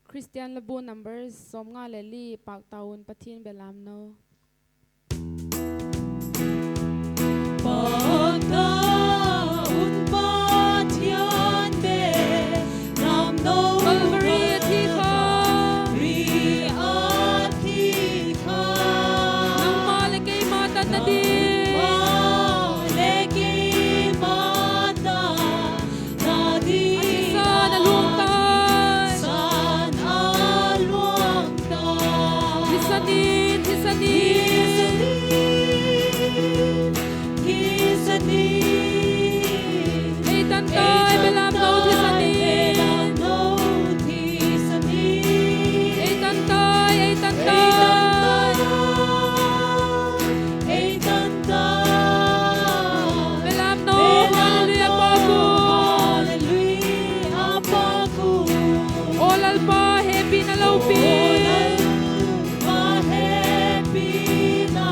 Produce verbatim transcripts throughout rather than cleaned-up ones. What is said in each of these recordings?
Khristian Labu number sawmnga le li, Pâk ta un Pathian belamno. Pâk ta un Pathian belamno, Calvary a thi kha, Calvary a thi kha, nangma leh keima tatna ding, nangma leh keima tatna ding, a thisan a luang tai, thisan a luang tai. Thisan in, thisan in, thisan in, thisan in. Ei tan tai, belamno, thisan in. Ei tan tai, ei tan tai. Ei tan tai. Belamno, hallelujah, pâk u. Hallelujah, pâk u. Aw Lalpa, hepina lopi. Aw Lalpa, hepina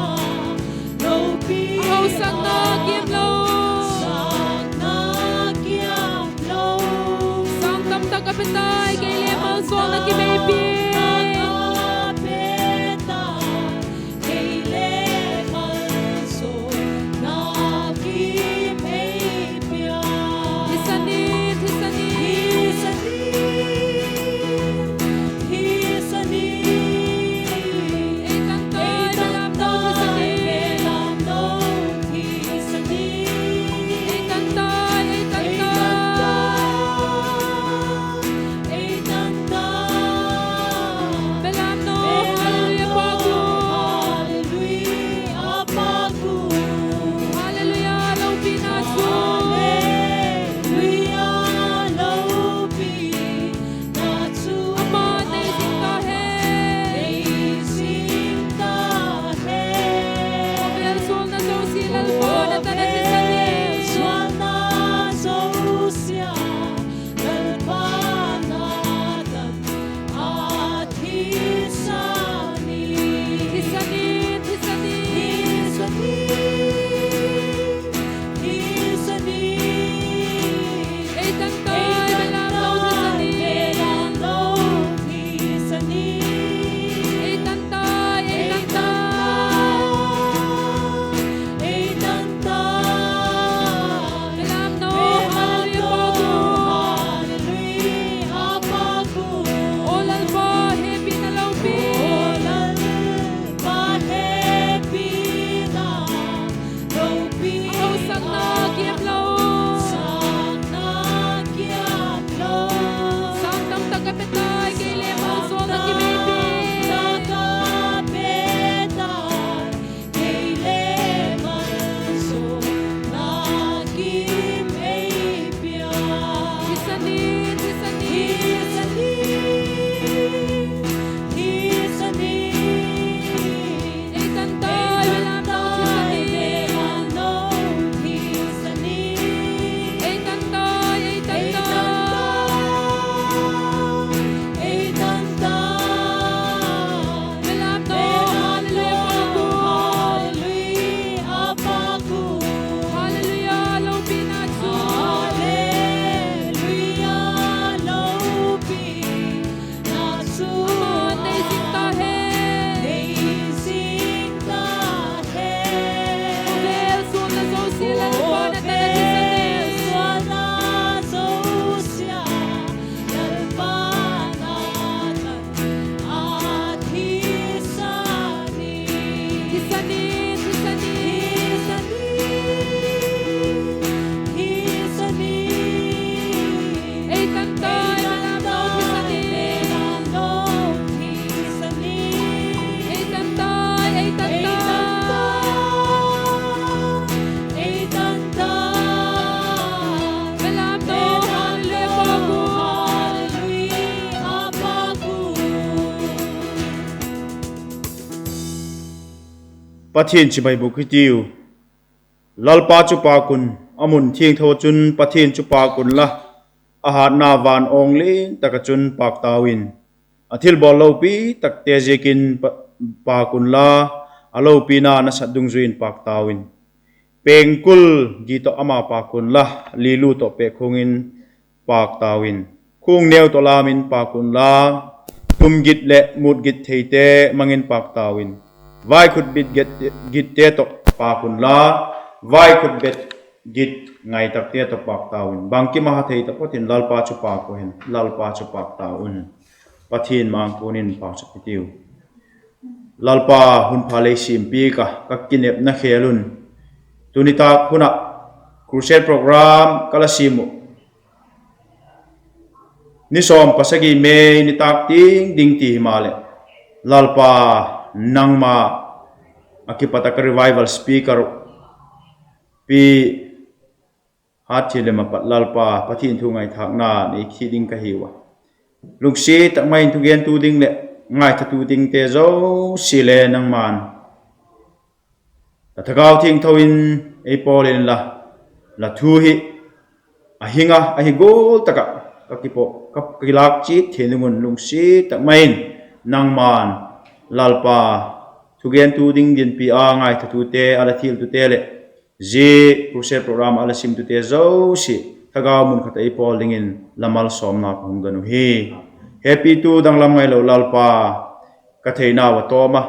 lopi. A hausakna kiam lo. Sâng tam tak a pe tai, kei le malsawmna kim ei pia. Thisan in, thisan in. Ei tan tai, belamno, thisan in. Ei tan tai, ei tan tai. Belamno, hallelujah, pâk u. Hallelujah, lopina chu. Ama nei zing ta hen. Khawvel sualna zosia Lalpa na tan a thisan in. Thisan in, thisan in. Ei tan tai, belamno, thisan in. Ei tan tai, ei tan tai. Belamno, hallelujah, pâk u. Aw Lalpa, hepina lopi. A hausakna kiam lo. Sâng tam tak a pe tai, kei le malsawmna kim ei pia. Thisan in, thisan in. Ei tan tai, belamno, thisan in. Ei tan tai, ei tan tai. Belamno, hallelujah, pâk u. Hallelujah, lopina chu. Ama nei zing ta hen. Khawvel sualna zosia Lalpa na tan a thisan in. Thisan in, thisan in. Ei tan tai, belamno, thisan in. Ei tan tai, ei tan tai. Belamno, hallelujah, pâk u. Pathian chibai bûk hitiu. Lalpa chu pâk un, a mun thiangtho ah chun Pathian chu pâk unla, a hâtna van awng lian tak ah chun pâk tau in. A thilbawl lopi takte ziakin pa-, pâk unla, a lopina nasat dungzui in pâk tau in. Pengkul gi tawh ama pâk unla, lilu tawh pêk khuang in pâk tau in. Khuang neu tawh lam in pâk unla, Tum git leh mut git theite mang in pâk tau in, vaikhut bit git, gitte tawh pâk unla, vaikhut bet git ngai takte tawh pâk tau in. Bangkim a ha thei taphot in Lalpa chu pâk u hen, Lalpa chu pâk tau un. Pathian ma-âng kuan in pauchap hitiu. Lalpa, hun pha lei siampiak a, ka kinepna khêl un, tuni tâk hun ah crusade program ka la siam uh, ni sawm pasagi May nitâk tiang ding ti himaleh, Lalpa, nangma a kipat ah ka revival speaker uh, Pi Hatthialliam a pat Lalpa, Pathian thu ngaithâkna nei thei ding ka hiu a, lungsiat tak mai in thugentu ding leh ngaithatu dingte zosia le nangma'n la Thagau Thiangtho in ei pawl inla, la thu hi a hing a, ahi gual tak ah ka kipak, ka kilâk chiat thei ding un lungsiat tak mai in nangma'n, Lalpa, thugentu ding dinpi a ngaithatute, a la thiltute leh zia crusade program a la simtute zosia thagau mun khat ah ei pawl dingin la malsawmna ka hung don uhi. Hepitu danglam ngailo Lalpa, ka theinau a tawm a,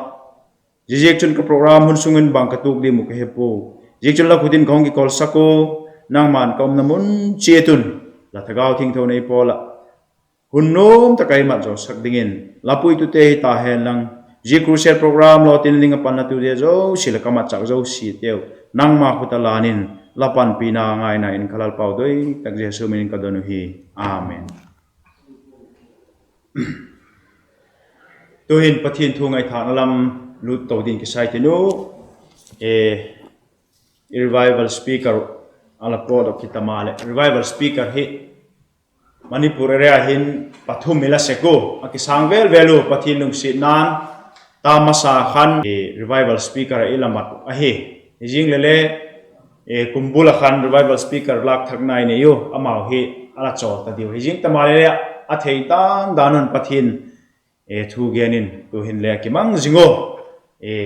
ziaziakchun ka program hun sung in bang ka tuak diam uh ka he puau. Ziakchun la khut in ka hung kikolsak ua, nangma'n ka umna mun chiat un la Thagau Thiangtho nei pawl ah hun nuam tak ah ei mat zawsak dingin la puitute hita hen lang, zia crusade program lawtin ding ah panlatute zosia leh ka matchâk zosiateu nangma khut ah lân in, la panpina ngaina in ka Lalpau doi tak Jesu min in ka don uhi. Amen. Tu'hin Pathian thu ngaithâkna lam lût to ding kisai tin u, i revival speaker a la pawt dok kit ta maleh, revival speaker hi Manipur area hin pathum i la sek ua, a kisâng vêl vêl u, Pathian lungsiatna'n, ta masa khan revival speaker ah i la mat uh ahi. Hi zing leh le, kumbul ah khan revival speaker lâk thakna i nei u, amau hi a la chawl ta diu. Hi zing ta maleh le, a thei dan dan un Pathian thu gen in tu'hin le a kimang zing ua,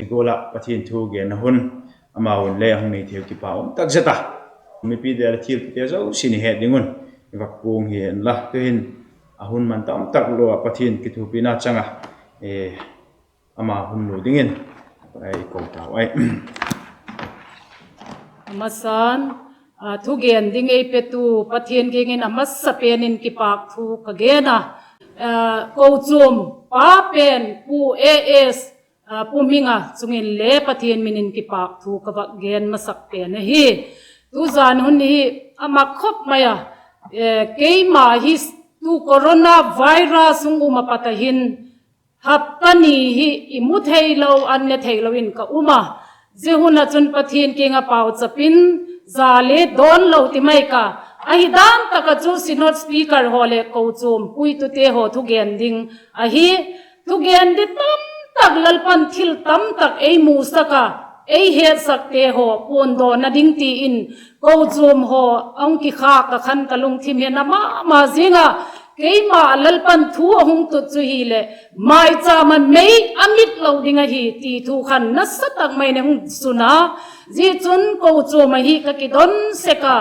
gual ah Pathian thu genna hun amau in le a hung nei thei uh kipak um tak zet a, mipi de la thiltute zosia ni het ding un i vak puang hi hen la. Tu'hin a hun man tam tak lo ah Pathian kithuapina chang a, ama hun lo dingin i ko tau ai. A masa'n, thugen ding ei petu Pathian kiang in a masa pen in kipâk thu ka gen a, kochuam pa pen Pu A S, Pu Minga chung in le Pathian min in kipâk thu ka vak gen masak pen ahi. Tuzan hun hi a mak khop mai a, keima hi tu corona virus hung um a pat a hin hapta ni hi i mu theilo, an ne theilo in ka um a, zia hun ah chun Pathian kiang ah pauchap in, za le dawn lo ti mai ka, ahi dan tak ah chu Synod speaker haw leh kochuam puitute haw thugen ding ahi. Thugen di tam tak, Lalpa'n thil tam tak ei musak a, ei hetsakte haw puandawna ding ti in kochuam haw a hung kikhâk a khan ka lungthim hi na ma ma zing a, keima Lalpa'n thu a hung tut chu hileh maichâm a mei a mit lo ding ahi ti thu khan nasa tak mai in hung sun a, zia chun kochuam ah hi ka kidon sek a,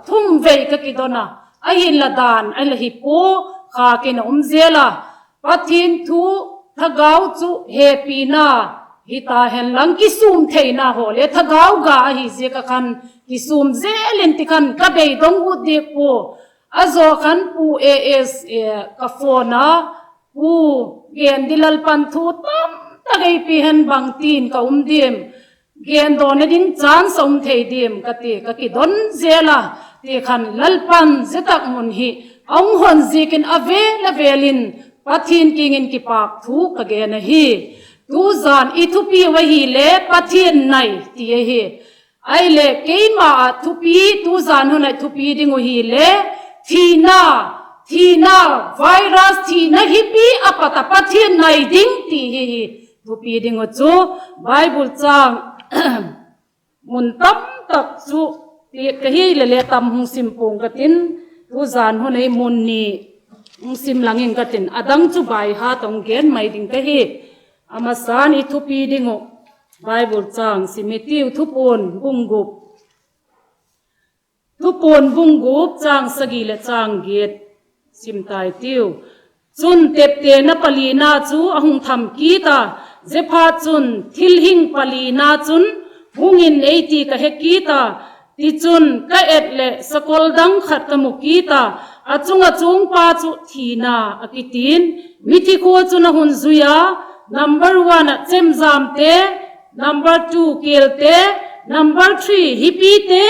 thum vei ka kidon a, ahinla dan a la hi pua, khâk in a um zel a, Pathian thu, thagau chu hepina hita hen lang, kisûm theina haw le thagau ga ahi ziak ah khan kisûm zel in ti khan ka beidong ut diak pua. A zaw khan Pu A S ka phone a, Pu, gen di, Lalpa'n thu tam tak ei pi hen, bangtin ka um diam, gendawna ding chance a um thei diam ka ti, ka kidon zel a, ti khan Lalpa'n zia tak mun hi a hung hon ziakin a vêl a vêl in Pathian kiang in kipâk thu ka gen ahi. Tuzan i thupi uh ahile Pathian nai ti ahi. Ahile keima ah thupi, tuzan hun ah thupi ding uh hile thina, thina, virus thina hipi a pat a Pathian nai ding ti hi hi thupi ding uh chu. Bible châng mun tam tak chu ti ka hi le le tam hung sim pua'ng ka tin, tuzan hun ei mun ni hung sim lang ing ka tin, a dang chu baiha tawh gen mai ding ka hi. A masa'n i thupi ding uh Bible châng sim i tiu, Thupuan bung gup, Thupuan bung gup châng sagi leh châng giat sim tai tiu. Chun teptena palina chu a hung tham kit a, ziaphatchun thilhing palina chun, Hung in, ei ti ka he kit a; tichun, ka et leh sakol dang khat ka mu kit a, a chung ah chuang pa chu Thina a kitin. Mithikhua chun a hun zui a, number one ah chemjamte, number two kêlte, number three hipite,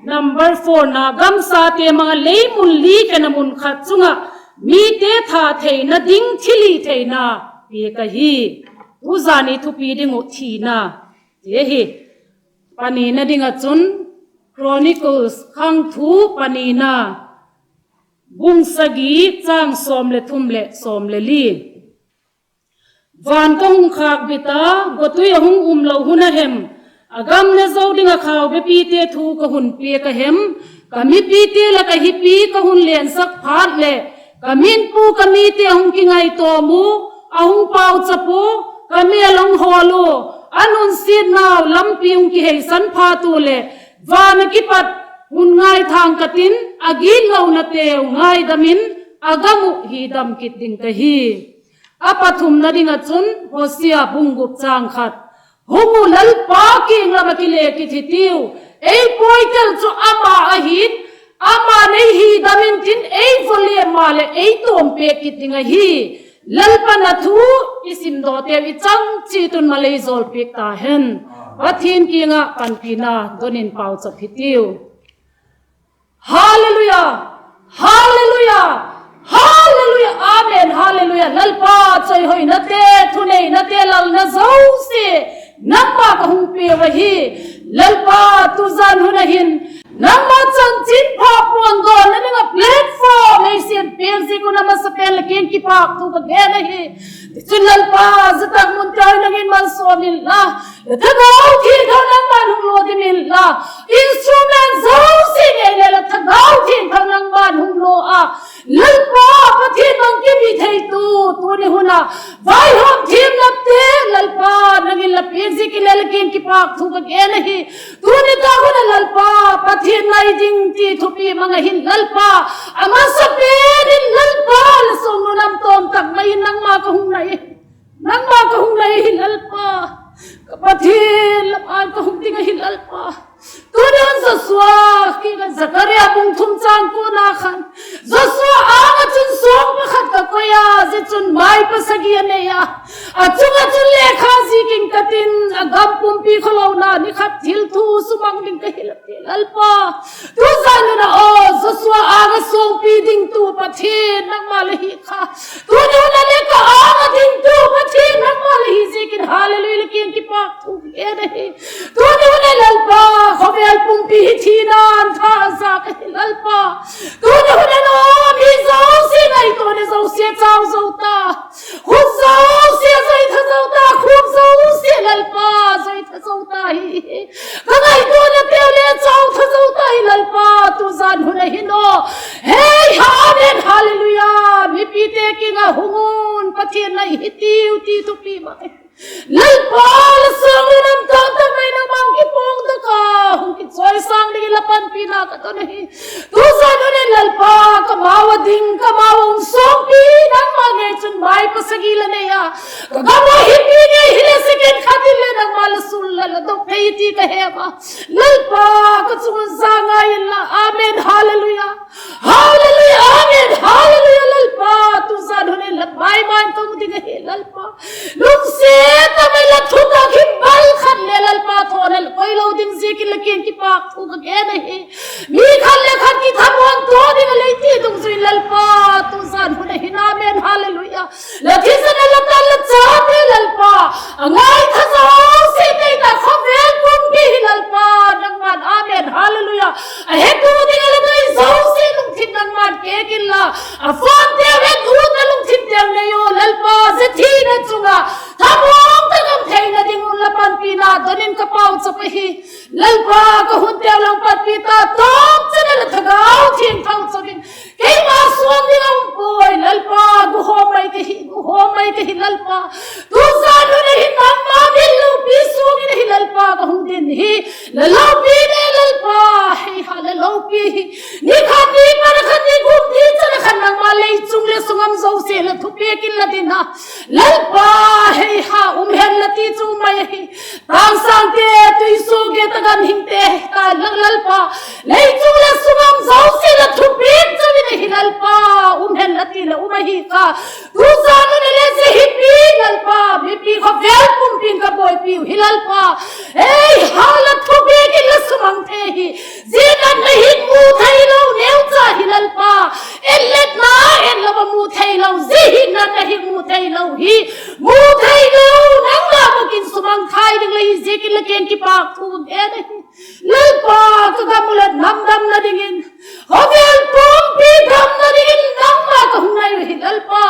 number four na gamsate mang ah lei mun li khen ah mun khat chung ah mite that theina ding thilhitheina piak ahi. Tuzan i thupi ding uh Thina ti ahi. Panina ding ah chun Chronicles khangthu panina, bung sagi, châng sawm leh thum leh sawm leh li. Van ka hung khâkbit a, gotui a hung umlo hun a hem, a gam ne zo ding ah khaubepite thu ka hun piak a hem, ka mipite lak ah hipi ka hun lensak phat leh, ka min pu ka mite a hung kingaitawm u, a hung pauchap u, ka mêl a hung hawl u, a nunsiatnau lampi hung kiheisan phat u leh, van ah kipat hun ngaithâng ka tin, a gitlonateu ngaidam in, a gam uh hi dam kit ding ka hi. A pathumna ding ah chun Hosea bung gup châng khat, Hung u, Lalpa kiang lam ah kile kit hitiu, ei pawitel chu ama ahi'n, ama'n ei hi dam intin, ei vawlem maleh ei tawm pêk kit ding ahi. Lalpa na thu i simdawteu i chang chiat un mal ei jawlpiak ta hen. Pathian kiang ah panpina don in pauchap hitiu. Halleluia! Halleluia! Halleluia! Amen! Halleluia! Lalpa chawihoinate, thuneinate, lalna zosia nangma ka hung piau ahi. Lalpa, tuzan hun a hin nangma chanchinpha puandawnna ding ah platform ei siam piak ziak un a masapen leh kiang kipâk thu ka gen ahi. Tichun Lalpa, zia tak mun tai nang in malsawm inla, la Thagau Thiangtho nangma'n hung lua dim inla, instrument zosia ngei leh la Thagau Thiangtho nangma'n hung lua a, Lalpa, Pathian bangkim hitheitu tuni hun ah vaihawm thiamnate, Lalpa, nang in la piak ziakin le la kiang kipâk thu ka gen ahi. Tuni tak hun ah Lalpa, Pathian nai ding ti thupi mang ahin Lalpa, a masapen in Lalpa, la suangnu nam tawm tak mai in nangma ka hung nai, nangma ka hung nai ahi Lalpa. Ka Pathian, la âng ka hung ding ahi Lalpa. Tuni hun Joshua kiang ah Zakaria bung thum châng kuana khan, Joshua âng ah chun suang pakhat ka koi a, zia chun maipa sagi a nei a, a chung ah chun lekha zik in ka tin, a gam pumpi khawlona ni khat thil thu sumang ding ka hi la ti Lalpa. Tuzan hun ah aw Joshua âng ah suangpi dingtu Pathian nangma la hi kha, tuni hun ah le ka âng ah dingtu Pathian nangma la hi ziakin halleluia, la kiang kipâk thu ka gen ahi. Tuni hun ah Lalpa, khawvel pumpi hi thina'n tha a zak ahi Lalpa. Tuni hun ah mi zosia ngaituana zosia chau zo ta, khut zosia zai tha zo ta, khut zosia Lalpa zai tha zo ta hi. Ka ngaituanateu le chau tha zo ta hi Lalpa, tuzan hun ah hin aw, hei ha, amen, halleluia, mipite kiang ah hung un, Pathian nai hitiu ti thupi mai. Lalpa, la suangnu nam tawm tak mai nangma'n kipuangdok a, hung kichawisâng dingin la panpina ka don ahi. Tuzan hun in Lalpa, ka mau a ding, ka mau a um suangpi nangma ngei chun maipa sagi la nei a, ka gam ah hipi ngei hileh second khat in le nangma la sul la, la dok thei ti ka he a, Lalpa, ka chung un za ngai inla, amen, halleluia. Halleluia, amen, halleluia, Lalpa, tuzan hun in la mai ma in ka hung ding ahi Lalpa. Lungsiat tak mai la thutak hi bal khat le Lalpa thawna la koilo ding ziakin la kiang kipâk thu ka gen ahi. Mi khat le khat kithamuantua ding a lei ti dungzui in Lalpa, tuzan hun ah hin, amen, halleluia, la thisan a la tan la chate Lalpa, a ngaitha zosia tei ta khawvel pumpi hi Lalpa, nangma'n, amen, halleluia, a hetu ding a la doi zosia lungthim nangma'n kêk inla, a phoneteu het utna lungthimteu nei u Lalpa, zia thina chung ah thamuang tak a um theina ding un la panpina don in ka pauchap ahi. Lalpa, ka hunteu la hung panpi ta, tawmchan ah la Thagau Thiangtho chang in keima suang ding a um puai Lalpa, guhawm mai ka hi, guhawm mai ka hi Lalpa. Tuzan hun ah hin nangma min lopi suang in ahi Lalpa ka hung din hi, la lopi le Lalpa, hei ha, la lopi hi ni khat ni pan a khat ni gum ni chan a khat nangma lei chung leh sung a um zosia la thu Lalpa, hei ha um hen la ti chu mai ahi. Tângsângte, tuisuak, tak ganhingte, ta Lalpa, lei chung leh sung a um zosia la thupiak chu in ahi Lalpa, um hen la ti leh um ahi kha. Tuzan un le zia hipi Lalpa, mipi khawvel pumpi'n ka buaipiu hi Lalpa, ei ha la thupiak in la sumang thei hi. Zia natna hi mu theilo neucha hi Lalpa, en letna en lo a mu theilo, zia hi natna hi mu theilo hi, mu theilo, nangma bawk in sumang thei ding la hi ziakin la kiang kipâk thu gen ahi. Lalpa, ka gam u leh nam damna dingin, khawvel pumpi damna dingin nangma ka hung nai u hi Lalpa.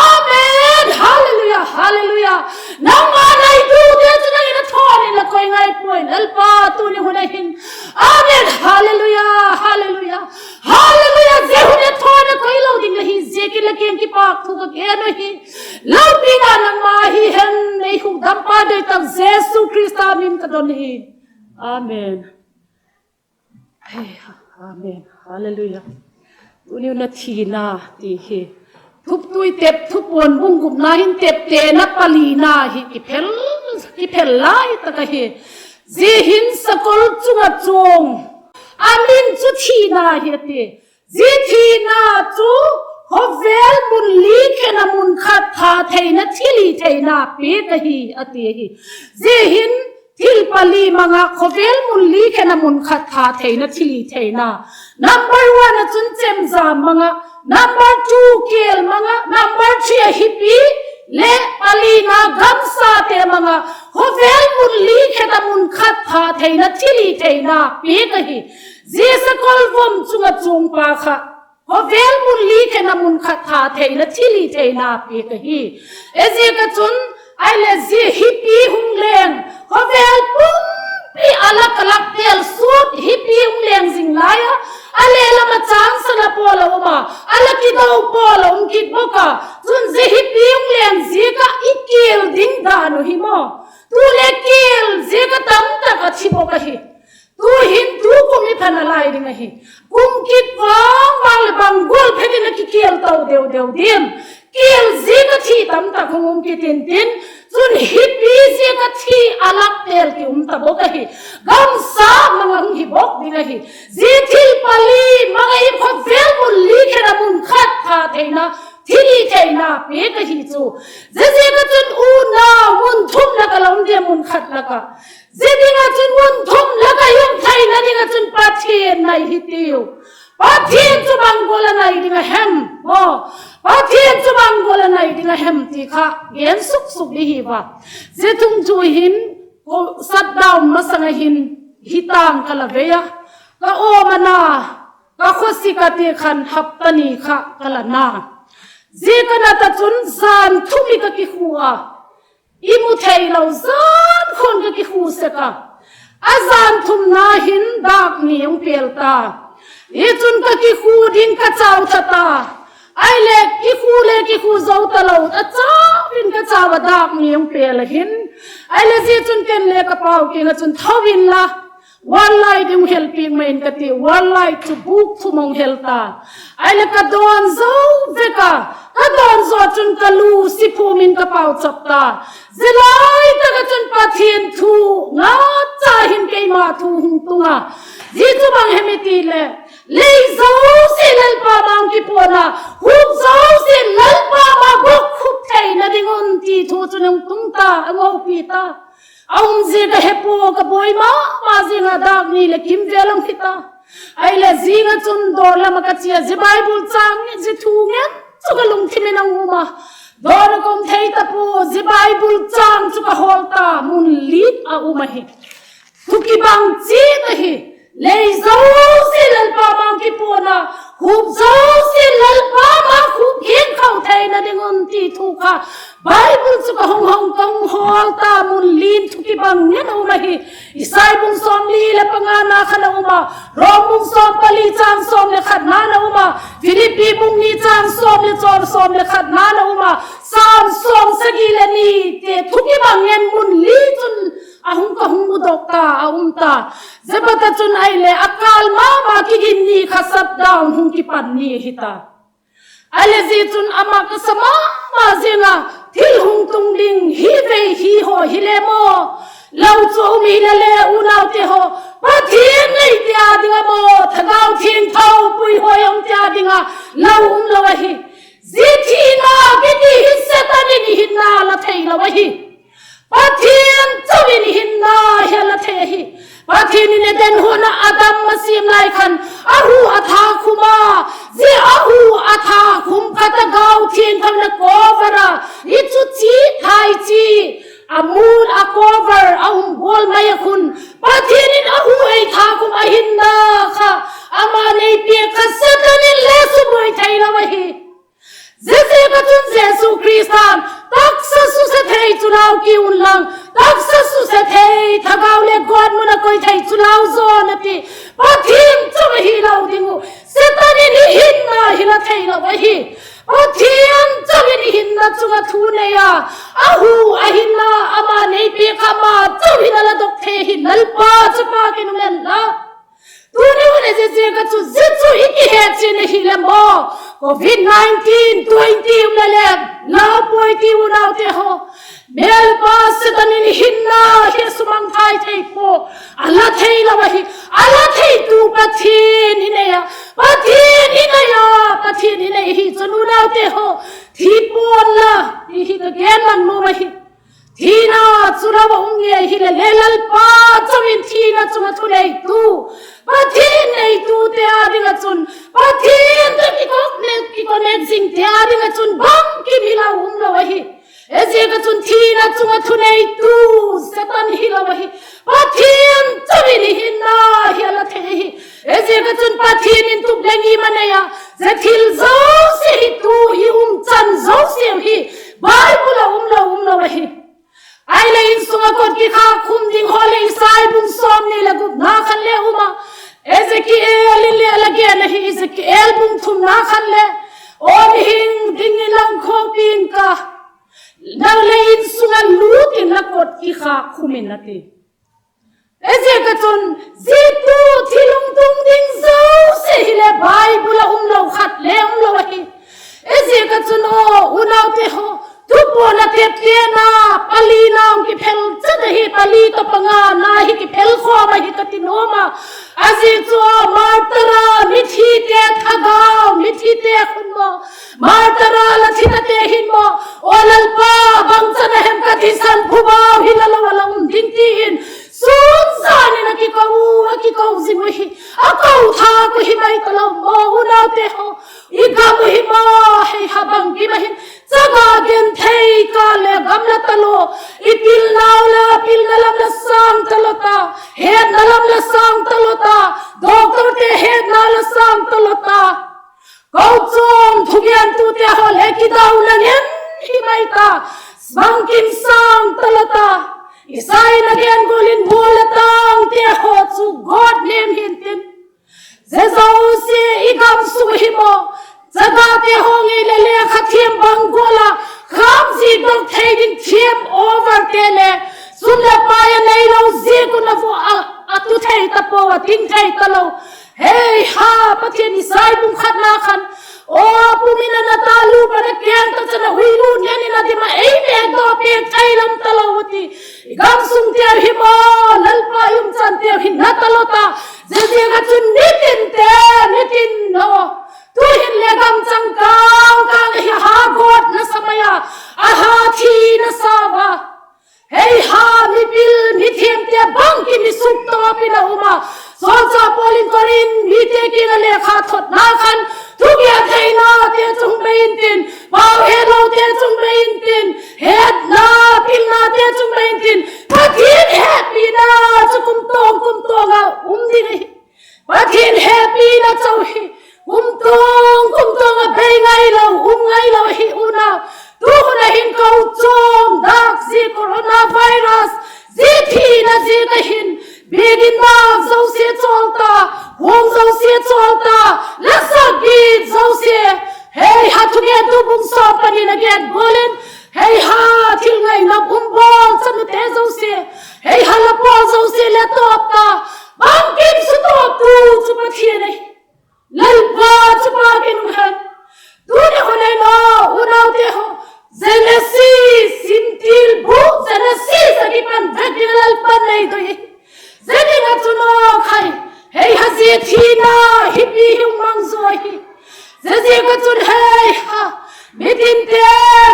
Amen. Hallelujah, hallelujah. Nangma naitute chu nang in a thawn in la koi ngai puai Lalpa, tuni hun a hin. Amen. Hallelujah, hallelujah, hallelujah. Zia hun a thawn a koi lo ding la hi ziakin la kiang kipâk thu ka gen uhi. Lopina nangma hi hen, ei hukdampa doi tak Jesu Khrista min ka don hi. Amen. Amen. Hallelujah. Tuni hun a thina ti hi Thuptui tep, Thupuan bung gupna hin teptena palina hi kiphel, kiphel lai tak ahi. Zia hin sakol chung ah chuang, a min chu thina hi a ti. Zia thina chu khawvel mun li khen a mun khat tha theina thilhitheina piak ahi a ti ahi. Zia hin thil pali mang ah khawvel mun li khen a mun khat tha theina thilhitheina. Number one ah chun chemjam mang ah, number two kial mang ah, number three ah hipi leh palina gamsate mang ah khawvel mun li khen a mun khat tha theina thilhitheina piak ahi. Zia sakol vom chung ah chuangpa kha khawvel mun li khen a mun khat tha theina thilhitheina piak ahi. Ziaziak ah chun, ahileh zia hipi hung leng, khawvel pumpi a lak a lak tel suak hipi hung leng zing lai a, a leh lam ah chângsan a pawl a um a, a la kido pawl a um kit bawk a. Chun zia hipi hung leng ziak ah i kial ding dan uh hi maw? Tu le kial ziak ah tamtak a thi bawk ahi. Tu'hin tu kum i pha nalai ding ahi. Kum kit vang vang leh bang gual phet in a kikial to deu deu diam? Kial ziak ah thi tamtak hung um kit intin, chun hipi ziak ah thi a lak tel ki um ta bawk ahi. Gamsa mang ah hung hi bawk ding ahi. Zia thil pali mang ah i khawvel mun li khen a mun khat tha theina thilhitheina piak ahi chu. Ziaziak ah chun unau mun thum lak ah la um diam, mun khat lak ah? Zia ding ah chun mun thum lak ah i um theina ding ah chun Pathian nai hitiu. Pathian chu bang gual a nai ding a hem? Aw, Pathian chu bang gual a nai ding a hem ti kha gen suk suk di hi va. Zia thung chu hin, shutdown masang ah hin hi tâng ka la vei a, ka awmna, ka khawsik a ti khan hapta ni kha ka la na. Zia ka nat ah chun jan thum i ka kikhu a, i mu theilo jan khan ka kikhu sek a. A jan thumna hin dâk ni hung pêl ta. Hi chun ka kikhu ding ka chau tha ta. Ahileh kikhu le kikhu zo talo, a chau in ka chau a dâk ni hung pêl a hin. Ahileh zia chun ken le ka pau kiang ah chun, tho inla, wall light hung helpiak mai in ka ti. Wall light chu bûk thum hung hel ta. Ahileh ka dawn zo vek a, ka dawn zaw chun ka lu si phum in ka pauchap ta. Zia lai tak ah chun Pathian thu ngacha hin keima thu hung tung a. Zia chu bang hem i ti leh, lei zosia Lalpa ma-âng kipuan a, huap zosia Lalpa ma-âng khup theina ding un ti thu chun hung tung ta, a ngopi ta. A um ziak a hepua, ka buai ma ma zing a, dâk ni leh kimvêl hung hi ta. Ahileh zing ah chun dawr lam ah ka chia, zia Bible châng, zia thu ngen chu ka lungthim in a um a. Dawr ah ka um thei ta pua, zia Bible châng chu ka hawl ta, mun li a um ahi. Thu kibang chiat ahi. Lei zosia Lalpa ma-âng kipuan a, huap zosia Lalpa ma-âng khup khin kho theina ding un ti thu kha Bible chu ka hung hong ka hung hawl ta, mun li in thu kibang ngen a um ahi. Isai bung sawmli leh pangana khan a um a, Rom bung sawm pali châng sawm leh khatna'n a um a, Philippi bung ni châng sawm leh chaw sawm leh khatna'n a um a, Sam sawmsagi leh nite thu kibang ngen mun li chun a hung ka hung mudok ta, a um ta. Zia pat ah chun ahileh a kâl ma ma kigin ni kha shutdown hung kipan ni ahi ta. A le zia chun ama ka sa ma ma ziang a, thil hung tung ding hi vei hi haw hile maw, lau chu a um hile le unaute haw, Pathian neite â ding a maw, Thagau Thiangtho puihoi a umte â ding a lau um lo ahi. Zia thina kiti hi Setan in i hinna la theilo ahi. Pathian chau in i hinna hi a la thei ahi. Pathian in Eden huan ah Adam a siam lai khan a hu a tha khum a, zia a hu a tha khum kha Thagau Thiangtho in a cover a, i chu chi thai chi a mûn a cover a um gual mai a khun, Pathian in a hu ei tha khum a hinna kha ama nei piak kha Setan in le subuai theilo ahi. Ziaziak ah chun Jesu Khrista'n, taksa suse thei chu lau ki unlang, taksa suse thei, thagau le gawtmun a koi thei chu lau zaw in a ti. Pathian chau ahilo ding uh, Setan in i hinna hi la theilo ahi. Pathian chau in i hinna chung ah thu nei a, a hu a hinna ama nei piak kha ama chau hin a la dok thei hi Lalpa chu pâk in um hen la. Tuni hun a ziaziak ah chu zia chu i kihet chian ahile maw, covid nineteen twenty um le le, lau puai ti unaute haw, mêlpa Setan in i hinna hi a sumangthai thei pua, a la theilo ahi. A la theitu Pathian i nei a, Pathian i nei a, Pathian i nei hi chun unaute haw, thi pua'n la, ti hi ka gen lang nuam ahi. Thina chu lau a um ngei hile le Lalpa chau in thina chung ah thuneitu, Pathian neitute â ding ah chun, Pathian tawh kiconnect, kiconnect zingte â ding ah chun bangkim hi lau um lo ahi. Ziaziak ah chun thina chung ah thuneitu Setan hilo ahi. Pathian chau in i hinna hi a la thei ahi. Ziaziak ah chun Pathian in tup le ngim a nei a, zia thil zosia hi tu i umchan zosiau hi Bible ah um lo, um lo ahi. Ahileh insung ah kot kikhâk khum ding haw leh Isai bung sawmni leh gupna khan le um a, Ezekiel in le a la gen ahi, Ezekiel bung thumna khan le, Aw mihing, ding in la um khawk ing ka, nang le insung ah lût in la kot kikhâk khum in a ti. Ziaziak ah chun zia tu thil hung tung ding zosia hile Bible ah um lo khat le um lo ahi. Ziaziak ah chun aw unaute haw, Thupuan a teptena palina hung kiphel chat ahi, pali tawh pangana hi kiphel khawm ahi ka ti nuam a. A ziak chu aw martyr a mithite, thagau mithite khun maw, martyr a la thi tate hin maw, Aw Lalpa, bangchan a hem ka thisan phuba hi la lo a la um ding ti in, sûn zan in a kiko u, a kiko zing u hi, a ko thâk u hi mai talo maw unaute haw. I gam u hi maw, hei ha bangkim a hin, chaga genthei kâl le gam la talo, i pilnau la, pilna lam la sâng talo ta, hetna lam la sâng talo ta, doctorte hetna la sâng talo ta, kochuam thugentute haw le kidauna ngen hi mai ta, bangkim sâng talo ta, Isai in a gen gual in mual le tângte haw chu gawt nem hintin, zia zosia i gam sung hi maw, chagate haw ngei leh lekha thiam bang gual ah, khâm zik dok thei ding thiam overte le, sum leh pai a neilo ziak un a vua a, a tu thei ta pua, a ting thei talo. Hei ha, Pathian Isai bung khatna khan, Aw pum in a na ta, lu pan a keng ta chan a uilut ngen in a dim ah, ei mêkdaw piak thei lam talo a ti. I gam sungteu hi maw, Lalpa i umchanteu hi na talo ta. Ziaziak ah chun mitinte, mitin aw, tu'hin le gam changkâng kâng ahi, a ha gawt nasa mai a, a ha thi nasa a, hei ha mipil mithiamte bangkim i suktawp in a um a. Sawlchâk Paul in Korinth mite kiang ah lekha thotna khan, thugentheinate chung bei intin, pau hetlote chung bei intin, hetna, pilnate chung bei intin, Pathian hepina chu kumtuang kumtuang ah um ding ahi. Pathian hepina chau hi kumtuang kumtuang ah bei ngailo, um ngailo ahi unau. Tu hun a hin kochuam dâk zia coronavirus, zia thina ziak a hin, biakin dâk zosia chawl ta, huang zosia chawl ta, la sak git zosia, hei ha Thugentu bung sawm pani in a gen gual in, hei ha thil ngaina um bawl chanute zosia, hei ha la pawl zosia le tawp ta, bangkim sutawptu chu Pathian ahi. Lalpa chu pâk in um hen. Tuni doi ahi. Zia ding ah chun aw khai, hei ha, zia thina hipi hi hung mang zaw hi. Ziaziak ah chun hei ha, mitinte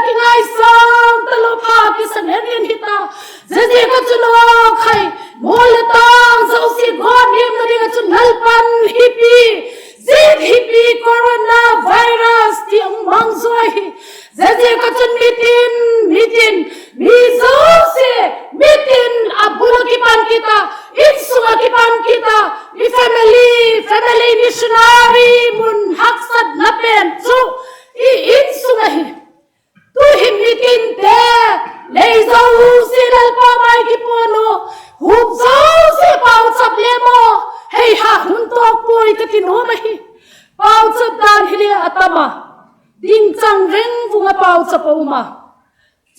kingaisâng talo pha kisa ngen in hita. Ziaziak ah chun aw khai, mual leh tâng zosia gawt niamna ding ah chun Lalpa'n hipi, zia hipi coronavirus ti hung mang zaw hi. Ziaziak ah chun mitin, mitin, mi zosia, mitin a bul ah kipan kit a, insung ah kipan kit a, i family, family missionary mun haksatna pen chu i insung ahi. Tu'hin mitinte, lei zosia Lalpa mai kipawn u, huap zosia pauchap le maw, hei ha, hun tawk puai ka ti nuam ahi. Pauchap dan hile a tam a, dingchang reng vung ah pauchap a um a,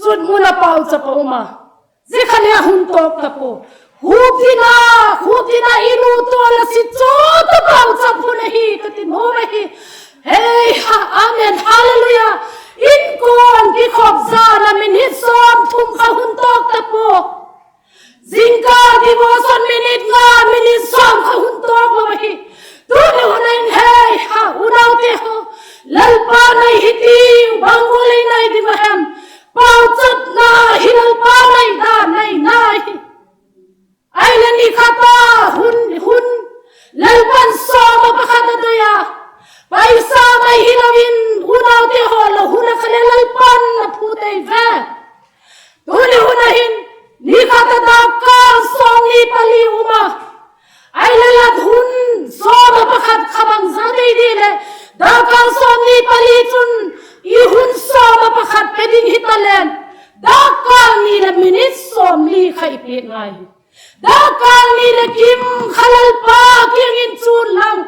chutmun ah pauchap a um a, zia kha le a hun tawk ta pua. Huap ding a, huap ding a, i nu tawh la si chu ta pauchap hun ahi ka ti nuam ahi. Hei ha, amen, hallelujah. Inkuan kikhop zan a minute sawmthum kha hun tawk ta pua. Zingkal devotion minute nga, minute sawm kha hun tawk lo ahi. Tuni hun ah hin hei ha, unaute haw, Lalpa nai hi tiu, bang gual ei nai ding a hem? Pauchapna hi Lalpa nai dan nai nai hi. Ahileh ni khat a hun, hun, Lalpa'n sawm ah pakhat a doi a, paisa mai hilo in, unaute haw, la hun a kha le Lalpa'n a phut ei ve. Tuni hun ah hin, ni khat a dakkal sawmni pali um a, ahileh la hun sawm ah pakhat kha bangza dei di leh, dakkal sawmni pali chun i hun sawm ah pakhat pe ding hitaleng, dakkal ni leh minute sawmli kha i piak ngai hi. Dakkal ni leh kim kha Lalpa kiang in chun lang,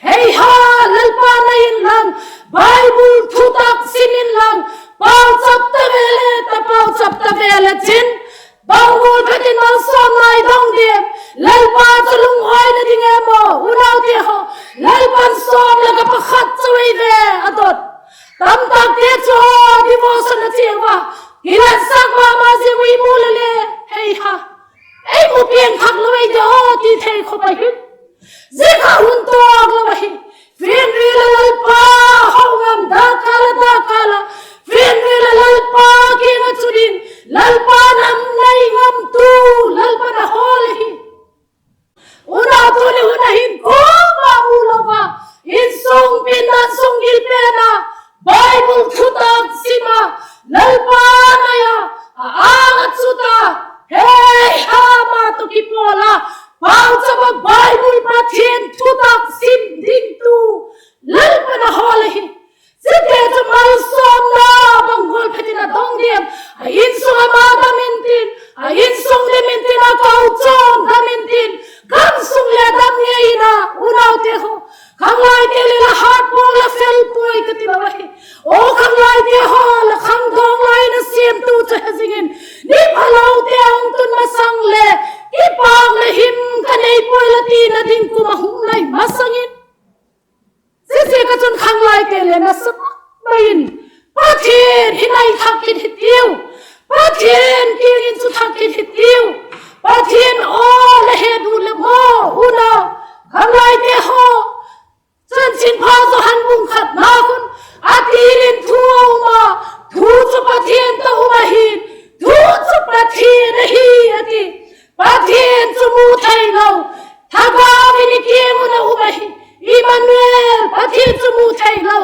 hei ha, Lalpa nai inlang, Bible thutak sim inlang, pauchap ta ve le, ta pauchap ta ve le chin, bang gual phat in malsawmna i dong diam? Lalpa chu lungawina ding e maw, unaute haw, Lalpa'n sawm lak ah pakhat chu ei ve a dot. Tamtakte chu devotion a chia ua, kilatsak ma ma ziang ui mu le le, hei ha, ei mu piang thak lo ei de aw ti thei khop ahi. Zia kha hun tawk lo ahi. Fianri la Lalpa ho ngam, dakkal a, dakkal a, fianri la Lalpa kiang ah chu ding, Lalpa nam nai ngamtu, Lalpa'n a hawl ahi. Unau, tuni hun ah hin kuama mu lo a, insung pindan sung gil pen a, Bible thutak sim a, Lalpa nai a, a âng a chut a, hei ha, ama tawh kipawl a, pauchap a, Bible, Pathian thutak sim dingtu, Lalpa'n a hawl ahi. Ziate chu malsawmna bang gual phat in a dong diam? A insung ama dam intin, a insung dam intin, a kochuam dam intin, gam sung le dam ngei in a, unaute haw, khanglaite le la hat bawl la fel puai ka ti lo ahi. Aw khanglaite haw, la khangdawng lai in a siamtu chu he zing in, ni phalote a hung tun masang le, kipâk leh him ka nei puai la tina ding kum a hung nai masang in, ziaziak ah chun khanglaite le nasa tak mai in, Pathian hi nai thak kit hitiu, Pathian kiang in chu thak kit hitiu, Pathian aw la het u leh maw, unau, khanglaite haw, Chanchinpha Johan bung khatna khun, a til in thu a um a, thu chu Pathian tawh um ahi'n, thu chu Pathian ahi, a ti. Pathian chu mu theilo, Thagau in i kiang un a um ahi, Immanuel, Pathian chu mu theilo.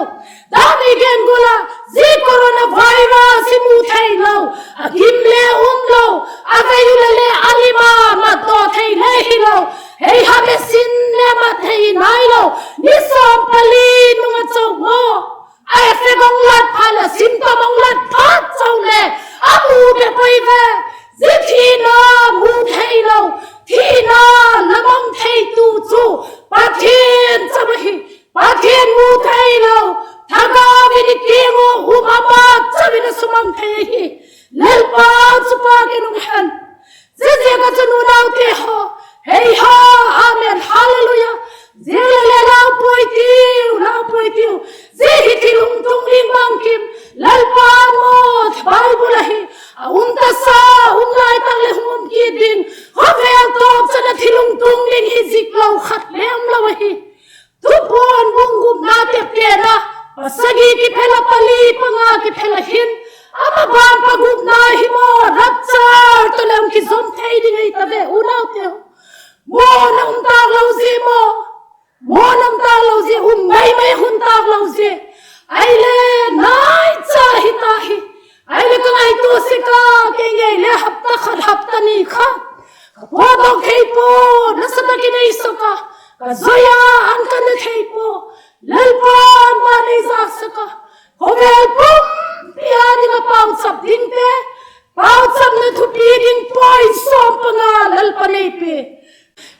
Dan i gen gual a, zia coronavirus hi mu theilo, a gim le um lo, a vei u le le a lim a matdaw thei le hilo, hei ha, besin le mat thei nailo, ni sawm pali nung a chau maw, a effect hung lat phat leh, symptom hung lat phat chau le, a mu bep ui ve. Zia thina mu theilo, thina la mang theitu chu Pathian chau ahi. Pathian mu theilo, Thagau in i kiang ua um a, ama chau in a sumang thei ahi. Lalpa chu pâk in um hen. Ziaziak ah chun unaute haw, hei ha, amen, hallelujah. Zia le le lau puai tiu, lau puai tiu. Zia hi thil hung tung ding bangkim, Lalpa maw, Bible ahi, a um ta sa, um lai tak leh hung um kit ding, khawvel Van pagupna hi maw, rapture tawh le hung kizom thei ding ahi ta ve unaute. Muanna um tâk lo zia maw, muanna um tâk lo zia, um mai mai hun tâk lo zia. Ahile naicha hi ta hi. Ahile ka ngaitua sek a, kei ngei le hapta khat hapta ni kha ka pawtdok thei pua, nasa tak in ei sok a, ka zoi a, an ka ne thei pua. Lalpa'n ma ei zâksak a, khawvel pumpi â ding ah pauchap dingte, pauchapna thupi ding point sawm panga Lalpa'n ei pia.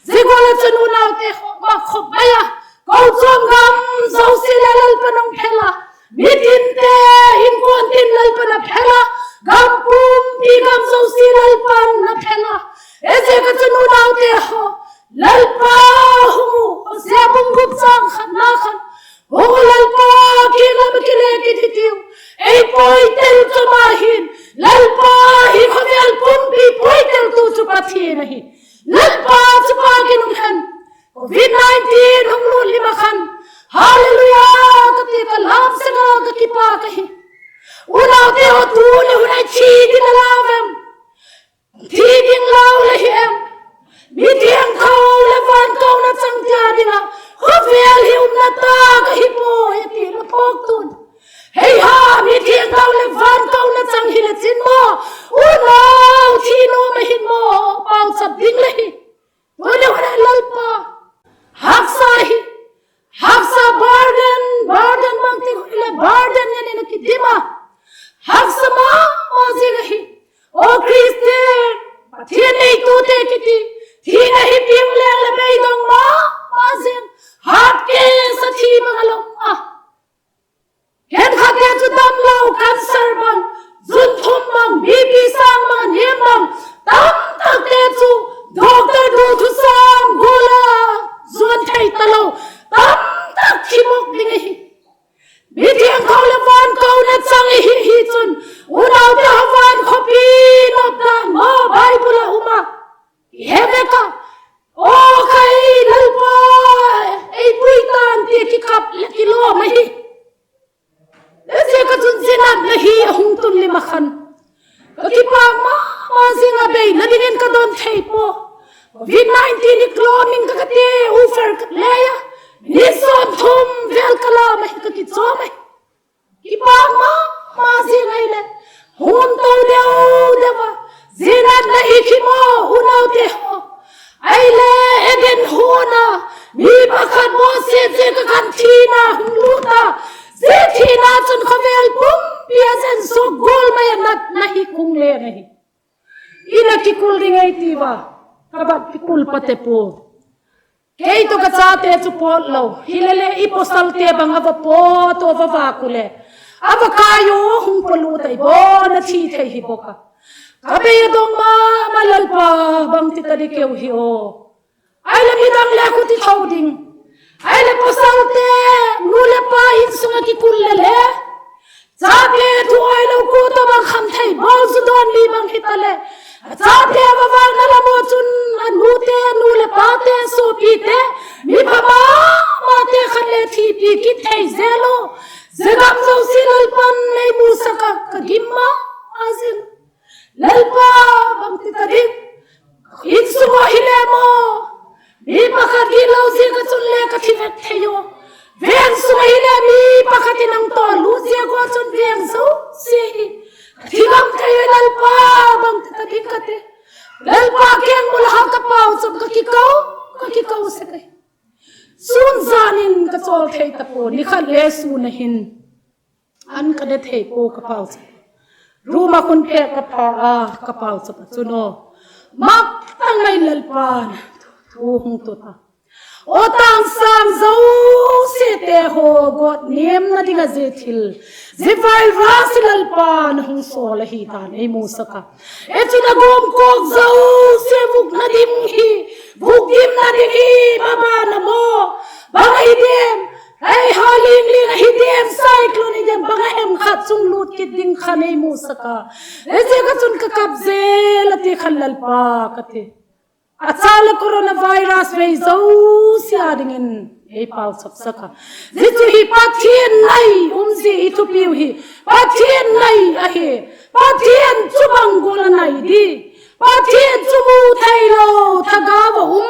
Zia gual ah chun unaute, khawk ma khawk mai a, kochuam gam zosia le Lalpa'n a hung phel a, mitinte, inkuan tin Lalpa'n a phel a, gam pumpi gam zosia Lalpa'n a phel a. Ziaziak ah chun unaute haw, Lalpa hung u, Hosea bung gup châng khatna khan, hung u Lalpa kiang lam ah kile kit hitiu, ei pawitel ka ma hin. Lalpa hi khawvel pumpi pawiteltu chu Pathian ahi. Lalpa chu pâk in um hen. Covid nineteen hung lut lim ah khan, Hallelujah ka ti, ka lam sek a, ka kipâk ahi. Unaute haw, tuni hun ah thi ding a lau em? Thi ding lau la hi em? Mithiangtho leh van kona chang tia ding ah khawvel hi umna tâk ahi puai a ti la phawk tun. Hei ha, mithiangtho leh van kona chang hile chin maw, unau thi nuam ahin maw, pauchap ding la hi. Tuni hun ah Lalpa, haksa hi, haksa burden, burden bang ti hile burden ngen in a kidim a, haksa ma ma zing ahi. Aw Christian, Pathian neitute kiti, thina hi piang leng leh beidong ma ma zing, heart case a thi bang a la um a. Khenkhatte chu damlo, cancer bang, zunthum bang, BP sâng bang, a niam bang, tamtakte chu doctor du thusam gual a zuan thei talo, tamtak thi mawk ding ahi. Mithiangtho leh van kona chang i hi hi chun, unaute haw, van khawpi nop dan maw Bible ah um a, i he vek a, aw khai Lalpa, ei pui tan ti kikap leh kilawm ahi. Ziaziak ah chun zia natna hi a hung tun lim ah khan, ka kipâk ma ma zing a, beina dingin ka don thei pua. Covid nineteen i klawm in ka, ka ti, u fer ka lei a, ni sawm thum vel ka lam ahi, ka kichawm ahi. Kipâk ma ma zing ahileh, hung to deu deu a, zia natna hi khi maw unaute haw. Ahileh Eden huan a, mi pakhat Mosi ziak a khan thina hung lût a, zia thina chun khawvel pumpi a zen suak gual mai a, natna hi kung leng ahi. I la kikul ding ei ti ua, ka bat kikul pate pua. Kei tawh ka chate chu pawt lo, hileleh i pawsalte bang a va pawt u, a va vâk u leh, a va kai u, hung pawt lût a, i bawn a thi thei hi bawk a. Ka bei a dong ma ma, Lalpa, bangti ta ding keu hi aw. Ahileh midang le khuti tho ding. Ahileh pawsalte, nu leh pa insung ah kikul leh le, chate thu ailo kua tawh bang kham thei, bawl zu dawn mi bang hitaleh, a chate a va vâkna lam ah chun, a nute, nu leh pate, suapite, mi pha ma mate khat le thipi kit thei zel u. Zia gam zosia Lalpa'n ei musak a, ka gim ma ma zing. Lalpa, bangti ta ding, insung ah hile maw, mi pakhat gitlo ziak ah chun le ka thi vek thei u. Veng sung ah hile mi pakhat in hung tawlût ziak ua chun veng zosia hi ka thi ngam thei u, Lalpa, bangti ta ding ka ti. Lalpa kiang bul ah ka pauchap, ka kiko, ka kiko sek ahi. Sûn zan in ka chawl thei ta pua, ni khat le sûn a hin an ka ne thei pua, ka pauchap. Room ah khun pêk ka pha a, ka pauchap a chun aw, mak tang mai, Lalpa'n thu hung tut a. Aw tâng sâng zosiate haw, gawtniamna ding ah zia thil, zia virus hi Lalpa'n a hung sawl ahi dan ei musak a. E chun a gawmkawk zosia vukna ding hi, vukdimna ding hi, ma ban a maw, bang ahi diam? Ei ha ling ling ahi diam, cyclone ahi diam, bang a hem khat chung lût kit ding khan ei musak a. Ziaziak ah chun ka kap zel a ti khan, Lalpa, ka ti, a châk leh coronavirus vei zosia dingin ei pauchapsak a. Zia chu hi Pathian nai um zia i thupiu hi. Pathian nai ahi. Pathian chu bang gual a nai di? Pathian chu mu theilo, thagau a um.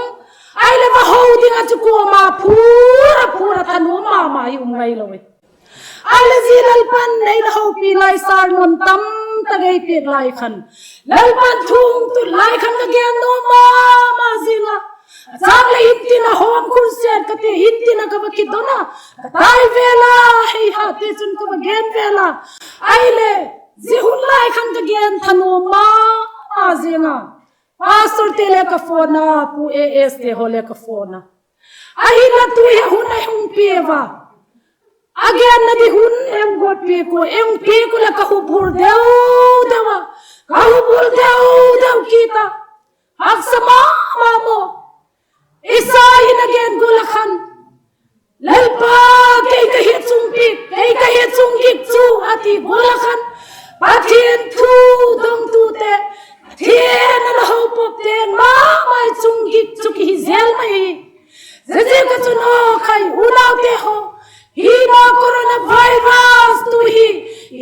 Ahileh va ho ding ah chu kuama phur a phur a thanuam ma ma hi um ngailo e. Ahileh zia Lalpa'n ei la hopi lai sermon tamtak ei piak lai khan, Lalpa'n thu hung tut lai khan ka gen nuam ma ma zing a. A châng leh intin a hawm khun siat ka ti, intin ah ka va kidon a, ka tai vêl a, hei ha tichun ka va gen vêl a. Ahileh zia hun lai khan ka gen thanuam ma ma zing a. Pastorte le ka phone a, Pu A S te haw le ka phone a. Ahinla tu hi hun a hung pia ua, a genna di hun ei hun guat piak ua, ei hun piak ua leh ka hubul deu deu a, ka hubul deu deu kit a, haksa ma ma maw. Isai in a gen gual ah khan, Lalpa, kei ka hiat chung piak, kei ka hiat chung gik chu, a ti gual ah khan, Pathian thu dongtute, Pathian a la ho pawp teng ma ma i chung gik chu kihi zel mai hi. Ziaziak ah chun aw khai unaute haw, hi ma coronavirus tu hi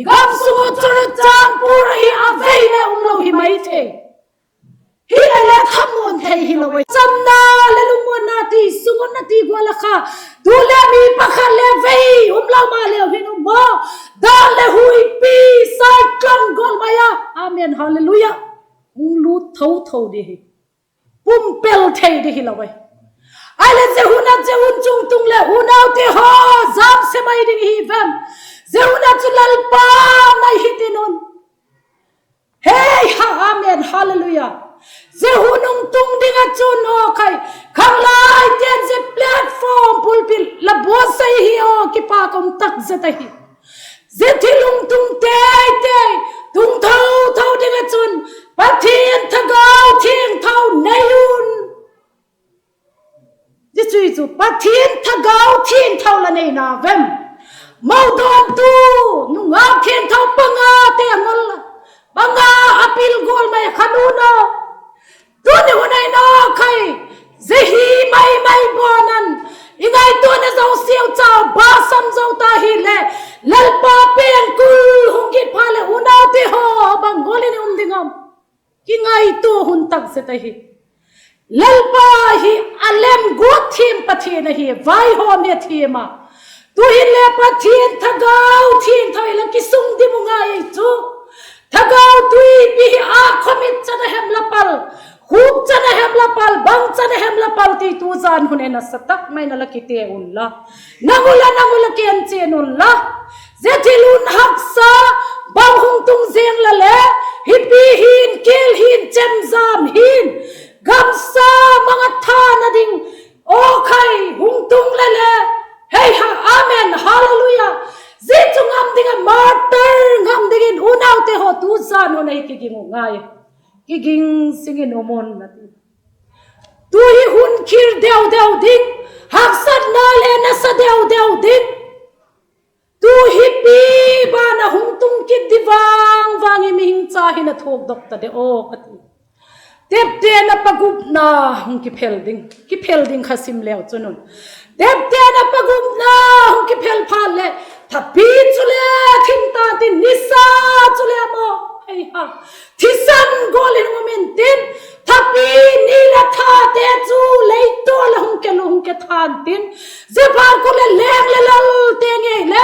i gam sung ah Churachandpur ah hi a vei le umlo hi mai thei. Hileh le thamuan thei hilo a, chamna leh lungmuanna ti sung un a ti gual ah kha, tu le mi pakhat le vei umlo maleu hin um maw, dan leh huipi, cyclone gual mai a, amen, hallelujah, hung lût tho tho di hi, pumpel thei di hilo a. Ahileh zia hun ah, zia hun chungtung leh unaute haw, jam se mai ding hi vem? Zia hun ah chu Lalpa nai hitin un. Hei ha, amen, hallelujah. Zia hun hung tung ding ah chun aw khai, khanglaite'n zia platform pulpit la buatsai hi aw, kipâk um tak zet ahi. Zia thil hung tung tei tei, tung tho tho ding ah chun Pathian Thagau Thiangtho nei un. Zia chu chu Pathian Thagau Thiangtho la neina vem? Modawntu, nungak thiangtho pangate a ngol a, panga a pil gual mai kha nu na. Tuni hun ah in aw khai, zia hi mai mai bawn an, i ngaituana zosiau chau basam zo ta hileh, Lalpa pengkul hung kit phat leh unaute haw, bang gual in i um ding am? Kingaitua hun tak zet ahi. Lalpa hi a lem guat thiam Pathian ahi, vaihawm hi a thiam a. Tu'hin le Pathian Thagau Thiangtho i la kisung dim u ngai chu, Thagau Tuipi hi a khawmit chan a hem la pal, khuk chan a hem la pal, bang chan a hem la pal ti tu zan hun in a sa tak mai in a la kite unla, nang u la, nang u la kienchian unla. Zia thil hun haksa bang hung tung ziang la le, hipi hin, kil hin, chemjam hin, gamsa mang a thana ding, aw khai hung tung la le, hei ha, amen, hallelujah. Zia chu ngam ding ah, martyr ngam dingin unaute haw, tu zan hun ah i kiging u ngai, kiging sing in um un a ti. Tu hi hun khir deu deu ding, haksatna le nasa deu deu ding. Tu hipi ban ah hung tung kit di vang vang i mihing cha hin a thuakdok ta de aw ka ti. Tepte'n a pagupna hung kiphel ding, kiphel ding kha sim leu chun un. Tepte'n a pagupna hung kiphel phat leh, thapi chule thim ta tin, nisa chule maw, hei ha, thisan gual in um intin, thapi ni leh thate chu leitaw la hung ke lu hung ke than tin, zia phat khu leh leng leh lalte ngei le,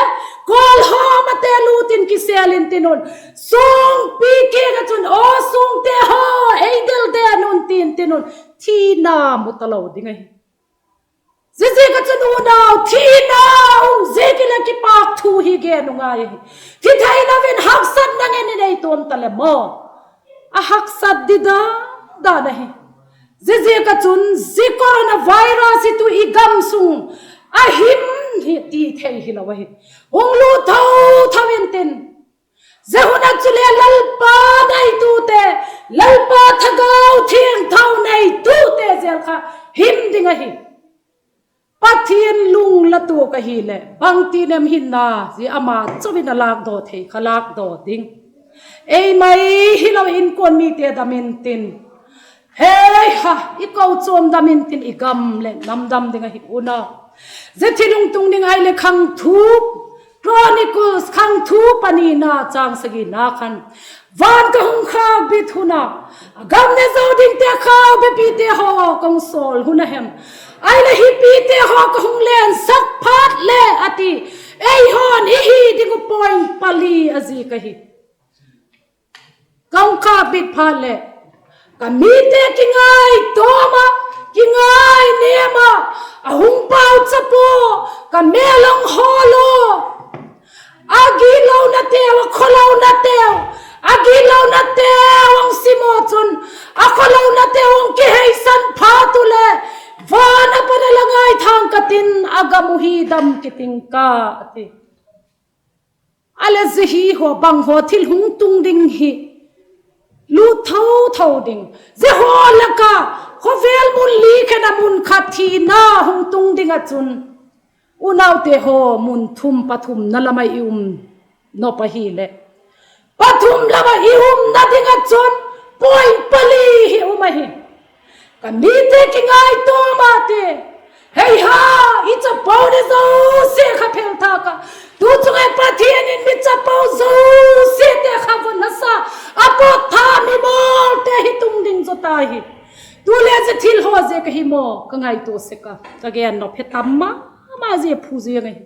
kawlhawmate lut in kisêl intin un. Suangpi kiang ah chun, aw suangte haw, ei del den un, tin tin un, thina mu talo ding ahi. Ziaziak ah chun unau, thina um ziak in leh kipâk thu hi gen u ngai ahi. Thi theilo in haksatna ngen in ei tuam ta le maw, a haksat di dan dan ahi. Ziaziak ah chun zia coronavirus hi tu i gam sung a him hi ti thei hilo ahi. Hung lut tho tho intin, zia hun ah chule Lalpa ngaitute, Lalpa Thagau Thiangtho neitute zel kha him ding ahi. Pathian lung la tuak ahileh bangtin em hinna, zia ama chau in a lâkdaw thei kha lâkdaw ding. Ei mai hilo, inkuan mite dam intin, hei ha, i kochuam dam intin, i gam leh nam dam ding ahi unau. Zia thil hung tung ding ahileh Khangthu, Chronicles Khangthu panina châng sagina khan, van ka hung khâkbit hun a, a gam ne zo dingte khau bepite haw ka hung sawl hun a hem, ahileh hipite haw ka hung lensak phat leh a ti, eihaw'n i hi ding uh point pali a zik ahi. Ka hung khâkbit phat leh, ka mite kingaitawm ah, kingainêm ah, a hung pau chapaw, ka mêl hung hawl a, a gitlonateu, a khawlonateu, a gitlonateu hung simaw chun, a khawlonateu hung kiheisan phat uh leh, van a pat a la ngaithâng ka tin, a gam uh hi dam kiting ka, a ti. A leh zia hi haw bang haw thil hung tung ding hi lut tho tho ding. Zia haw lak ah khawvel mun li khen a mun khat thina hung tung ding ah chun, unaute haw, mun thum pathumna lam ah i um nop ahileh, pathum lam ah i umna ding ah chun point pali hi um ahi. Ka mite kingaitawm ah, ti. Hei ha, i chapo di zosia kha phel thâk a, tu chung ah Pathian in mi chapo zosiate kha vun a sa, a pawt tha mi mawlte hi tung ding zaw ta hi. Tu le zia thil haw zia ka hi maw ka ngaitua sek a, ka gen nop hi tam ma ma, zia phu ziang ahi.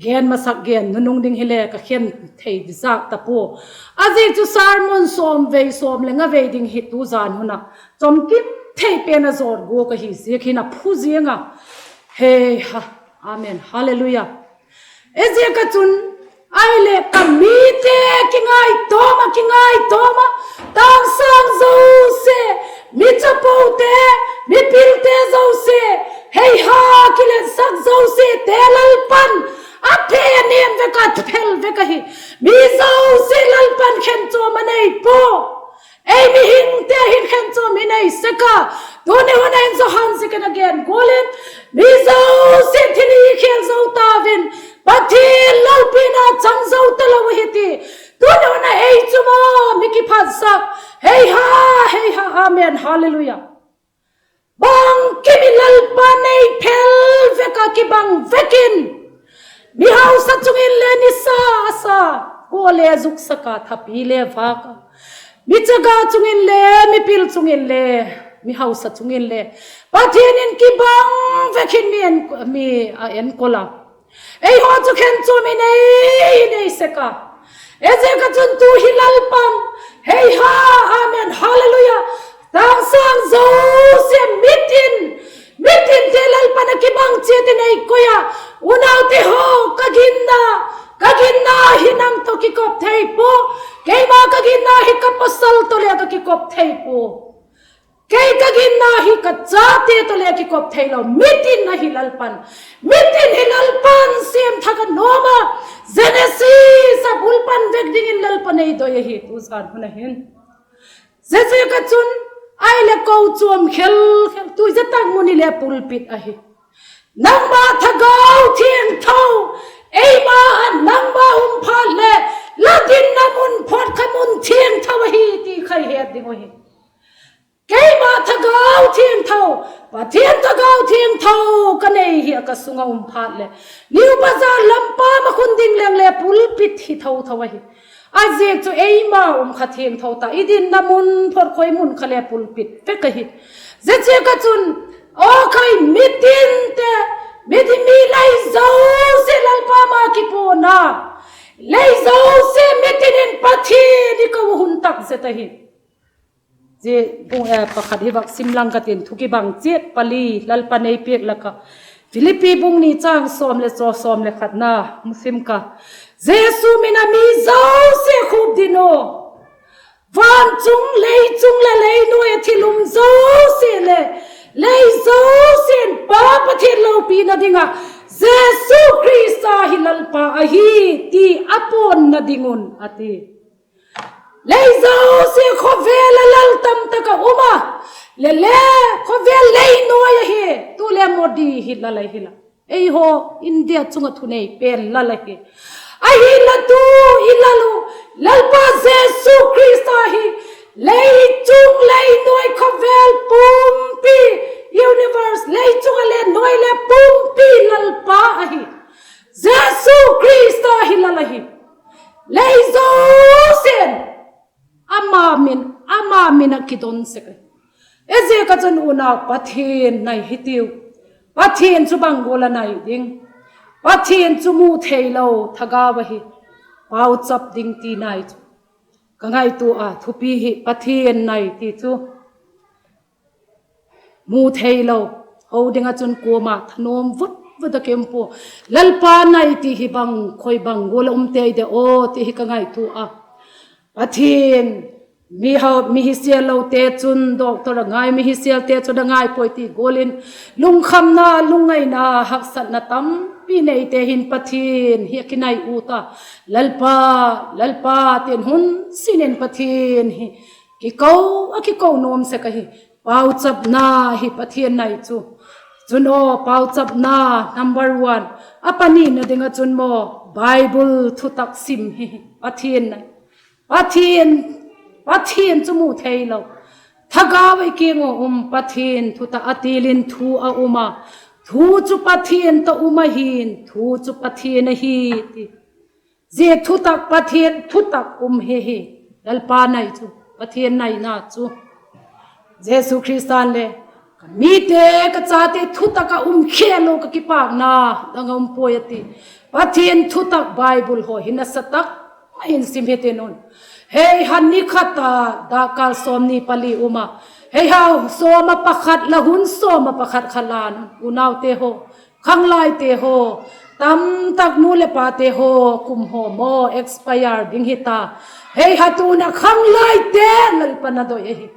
Gen masak gen nunung ding hile ka khen thei zak ta pua. A ziak chu sermon sawm vei, sawm le nga vei ding hi tu zan hun ah chawm kim thei pen a zawt guak ahi ziak hin a phu ziang a. Hei ha. Amen, hallelujah. Ziak ah chun, ahileh ka mite kingaitawm ah, kingaitawm ah, tângsâng zosia, mi chapote, mipilte zosia, hei ha, kilensak zosiate Lalpa'n a phe a nêm vek a, a phel vek ahi. Mi zosia Lalpa'n khenchuam a nei pua. Ei mihingte hin khenchuam i nei sek a. Tuni hun ah in Johan ziakin a gen gual in, mi zosia thilhikhêl zo tau in, Pathian lopina chang zo talo ahi ti. Tuni hun ah ei chu maw mi kiphatsak, hei ha, hei ha, amen, hallelujah. Bangkim i Lalpa'n ei phel vek a kibang vek in, mi hausa chung inle nisa a sa, kua le zuksak a, thapi le vâk a, mi chaga chung inle, mipil chung inle, mi hausa chung inle, Pathian in kibang vek in mi en, mi a enkol a. Eihaw chu khenchuam i nei, i nei sek a. Ziak ah chun tu hi Lalpa'n, hei ha, amen, hallelujah, tângsâng zosia mitin, mitinte Lalpa'n a kibang chiat in ei koi a. Unaute haw, ka ginna, ka ginna hi nang tawh kikop thei pua. Keima ka ginna hi ka pawsal tawh le ka kikop thei pua. Kei ka ginna hi ka chate tawh le kikop theilo. Mitin ahi Lalpa'n, mitin hi Lalpa'n siam thak a nuam a. Genesis a bul pan vek dingin Lalpa'n ei doi ahi tu zan hun a hin. Ziaziak ah chun, ahileh kochuam khel khel, tu zia tak mun hi le pulpit ahi. Nangma Thagau Thiangtho, eima ah nangma um phat leh, la dinna mun phot kha mun thiangtho ahi ti kha i het ding uh hi. Keima Thagau Thiangtho, Pathian Thagau Thiangtho ka nei hi a ka sung ah um phat leh, New Bazar lam pâm ah khun ding leng le pulpit hi tho tho ahi. A ziak chu eima um kha thiangtho ta, i dinna mun phot khoi mun kha le pulpit vek ahi. Ziaziak ah chun, aw khai mitinte, mitin mi lei zosia Lalpa ma kipuana, lei zosia mitin in Pathian i ko hun tak zet ahi. Zia bung, eh, pakhat hi vak sim lang ka tin, thu kibang chiat pali Lalpa'n ei piak lak ah, Philippi bung ni châng sawm leh, sawm leh khatna mu sim ka. Jesu min a mi zosia khup ding uh, van chung, lei chung leh lei nuai ah thil um zosia leh lei zosia'n Pa Pathian lopina ding ah Jesu Khrista hi Lalpa ahi ti a puanna ding un a ti. Lei zosia khawvel ah lal tam tak a um a, le le khawvel lei nuai ahi, tu le Modi hi lal ahi la, eihaw India chung ah thunei pen lal ahi. Ahinla tu i lal uh, Lalpa Jesu Khrista hi lei chung lei nuai khawvel pumpi, universe lei chung ah le nuai le pumpi lal ama min, ama min ah kidon sek ahi. Ziak ah chun unau, Pathian nai hitiu. Pathian chu bang gual a nai ding, Pathian chu mu theilo thagau ahi. Pauchap ding ti nai chu ka ngaitua a thupi hi, Pathian nai ti chu mu theilo. Ho ding ah chun kuama thanuam vut vut a ki um pua. Lalpa nai ti hi bang, khoi bang gual a um tei de aw ti hi ka ngaitua a. Pathian, mi hisial lote chun doctor a ngai, mi hisialte chun a ngai puai ti gual in, lungkhamna, lungngaina, haksatna tampi neite hin Pathian hi a kinai ut a. Lalpa, Lalpa tin hun sin in Pathian hi kiko, a kiko nuam sek ahi. Pauchapna hi Pathian nai chu. Chun aw, pauchapna number one. A panina ding ah chun maw, Bible thutak sim hi Pathian nai. Pathian, Pathian chu mu theilo, thagau ei kiang ah um, Pathian thutak a til in thu a um a, thu chu Pathian tawh um ahi'n, thu chu Pathian ahi ti. Zia thutak, Pathian thutak um hi hi, Lalpa nai chu, Pathian naina chu. Jesu Khrista'n le, ka mite, ka chate thutak ah um khelo ka kipâkna dang a um puai a ti. Pathian thutak Bible haw hi nasa tak mai in sim hitin un. Hei ha ni khat a dakkal sawmni pali um a, hei ha sawm ah pakhat la hun, sawm ah pakhat kha la'n un, unaute haw, khanglaite haw, tamtak nu leh pate haw kum haw maw expire ding hi ta. Hei ha tun a khanglaite Lalpa'n a doi ahi.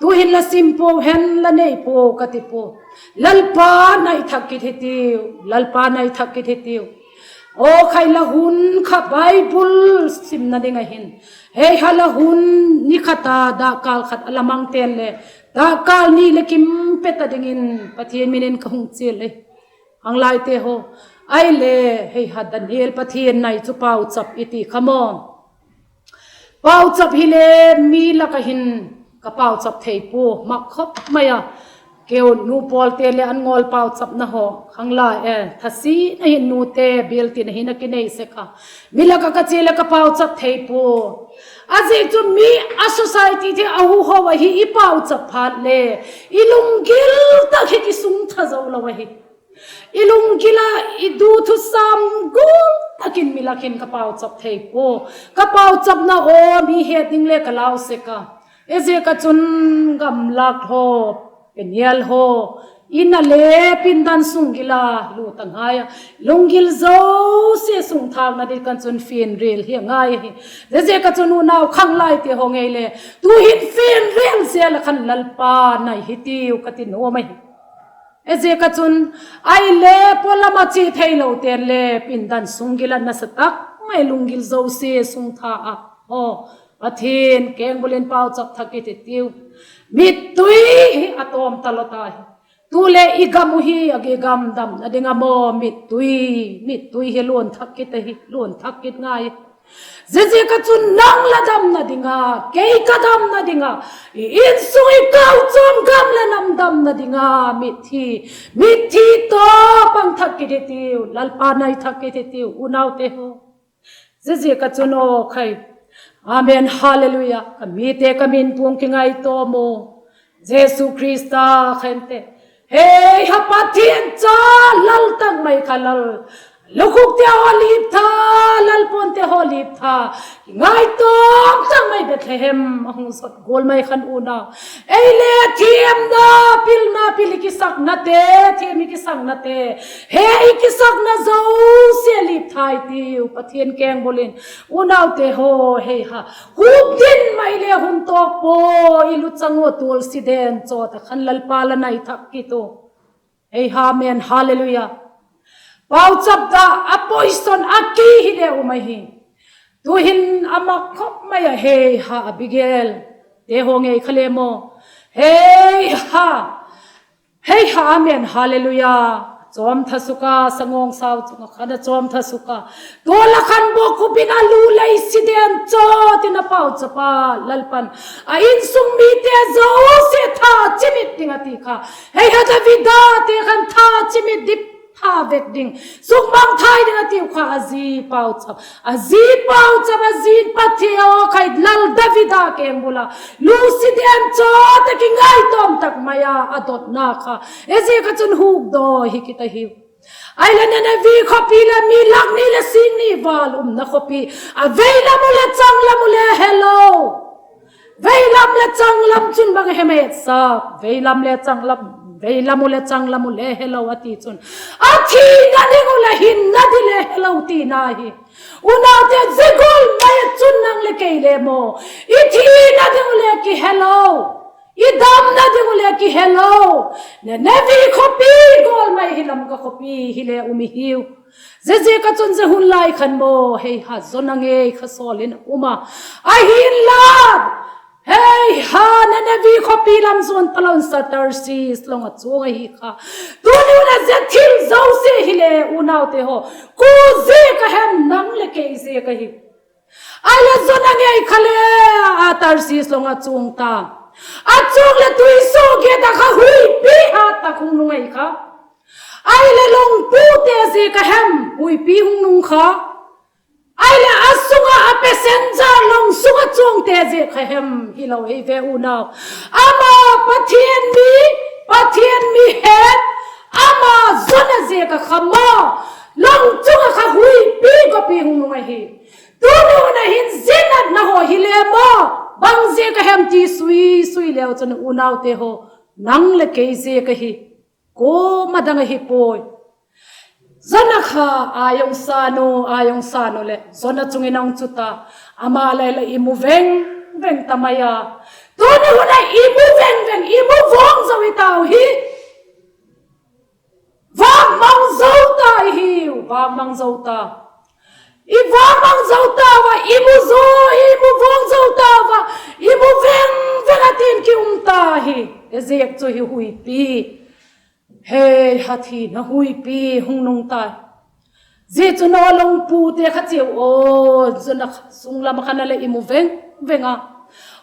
Tu'hin la sim puau hen, la nei puau ka ti pua. Lalpa nai thak kit hitiu, Lalpa nai thak kit hitiu. Aw khai, la hun kha Bible simna ding ahin, hei ha la hun ni khat a dakkal khat a la mang ten le, dakkal ni leh kim pe ta dingin Pathian min in ka hung chial e. Khanglaite haw, ai le, hei ha Daniel Pathian nai chu pauchap i ti kha maw. Pauchap hile mi lak ah hin ka pauchap thei pua, mak khop mai a. Keu nu pawlte leh an ngawl pauchapna haw, khanglai e, thasin a hin nute bialtin a hin a kinei sek a. Mi lak ah ka chia leh ka pauchap thei pua. A ziak chu mi a society thei a hu haw ahi, i pauchap phat le i lunggil tak hi kisung tha zo lo ahi. I lunggil a i du thusam gual tak in mi lak hin ka pauchap thei pua. Ka pauchapna aw mi het ding le ka lau sek a. Ziak ah chun gamlak haw, penial haw, in a le pindan sung gil a lut a ngai a, lunggil zosia sungthâkna ding khan chun fianrial hi a ngai ahi. Ziaziak ah chun unau khanglaite haw ngei le, tu'hin fianrial zel a khan Lalpa nai hitiu ka ti nuam ahi. Ziaziak ah chun, ai le pawlam a chia theilo ten le pindan sung gil a nasa tak mai lunggil zosia sungthâk a, aw, Pathian kengbul in pauchap thak kit hitiu. Mittui hi a tawm talo ta hi. Tu le i gam uh hi a, i gam damna ding a maw mittui, mittui hi luan thak kit ahi, luan thak kit ngai. Ziaziak ah chun nang la damna ding a, kei ka damna ding a, i insung i kochuam gam leh nam damna ding a mithi, mithi tawh pang thak kit hitiu, Lalpa nai thak kit hitiu unaute haw. Ziaziak ah chun aw khai, amen, hallelujah, ka mite ka min puang kingaitawm u, Jesu Khrista khente, hei ha Pathian cha, lal tak mai kha lal, lukhukte haw lip tha, lalpuante haw lip tha, kingaitawm tak mai Bethlehem a hung sot gual mai khan unau, ei le thiamna, pilna pil i kisaknate, thiam i kisaknate, he i kisakna zosia lip tha hitiu Pathian kengbul in. Unaute haw, hei ha, hukdin mai le hun tawk pua, i luchang ua tualsi den chawt a khan Lalpa la nai thak kit u. Hei ha, amen, hallelujah. Pauchap da a poison a ki hile um ahi. Tu'hin a mak khop mai a, hei ha Abigail te haw ngei kha le maw, hei ha, hei ha, amen, hallelujah, chawm tha suk a, sangawngsau chung ah khan a chawm tha suk a, tual a khan bawkkhup in a lu lei si den chawt in a pauchap a, Lalpa'n a insung mite zosia tha chimit ding a ti kha. Hei ha Davida te khan tha chimit dip tha vek ding, sukmangthai ding a tiu kha a zi pauchap, a zi pauchap a zi Pathian aw khai Lal David a kengbul a, lu si den chaw tak i ngaitawm tak mai a a dotna kha, ziaziak ah chun hukdawi hi kit ahiu. Ahileh Ninevi khawpi leh mi lak ni leh sîng ni vâl umna khawpi, a veilam uh leh changlam uh le helo, veilam leh changlam chun bang hem a etsak, veilam leh changlam, veilam uh leh changlam uh le helo a ti chun, a thina ding uh leh hinna ding le helo tina hi. Unaute, zia gual mai ah chun nang leh kei le maw, i thina ding uh le kihelo, i damna ding uh le kihelo. Ninevi khawpi gual mai hi Lamka khawpi hi le um i hiu. Ziaziak ah chun zia hun lai khan maw, hei ha, Jona ngei kha sawl in a um a, ahinla, hei ha, Ninevi khawpi lam zuan talo in sa Tarsis long ah chuang ahi kha. Tuni hun ah zia thil zosia hi le unaute haw, kua ziak a hem? Nang leh kei ziak ahi. Ahileh Jona ngei kha le a Tarsis long ah chuang ta, a chuang leh tuisuagiat ah kha huipi hat tak hung nung ahi kha. Ahileh longpute ziak a hem huipi hung nung kha? Ahileh a sung ah a passenger, long sung ah chuangte ziak kha hem? Hilo ei ve unau. Ama Pathian mi, Pathian mi het, ama Jona ziak ah kha maw, long chung ah kha huipi gawpi hung nung ahi. Tuni hun ah hin zia natna haw hi le maw, bang ziak a hem ti sui sui leu chun unaute haw, nang leh kei ziak ahi. Kuama dang ahi puai. Jona kha ai hung sa nu, ai hung sa nu leh Jona chung in a hung chu ta, ama le le i mu veng veng ta mai a. Tuni hun ah i mu veng veng, i mu vang zo i tau hi. Vâkmang zo ta i hiu, vâkmang zo ta. I vâkmang zo tau a, i mu zo, i mu vang zo tau a, i mu veng veng a tin ki um ta hi. Ziaziak chu hi huipi, hei ha, thina huipi hung nung ta. Zia chun aw longpute kha chiau aw, Jona kha sunglam ah khan a leh i mu veng veng a.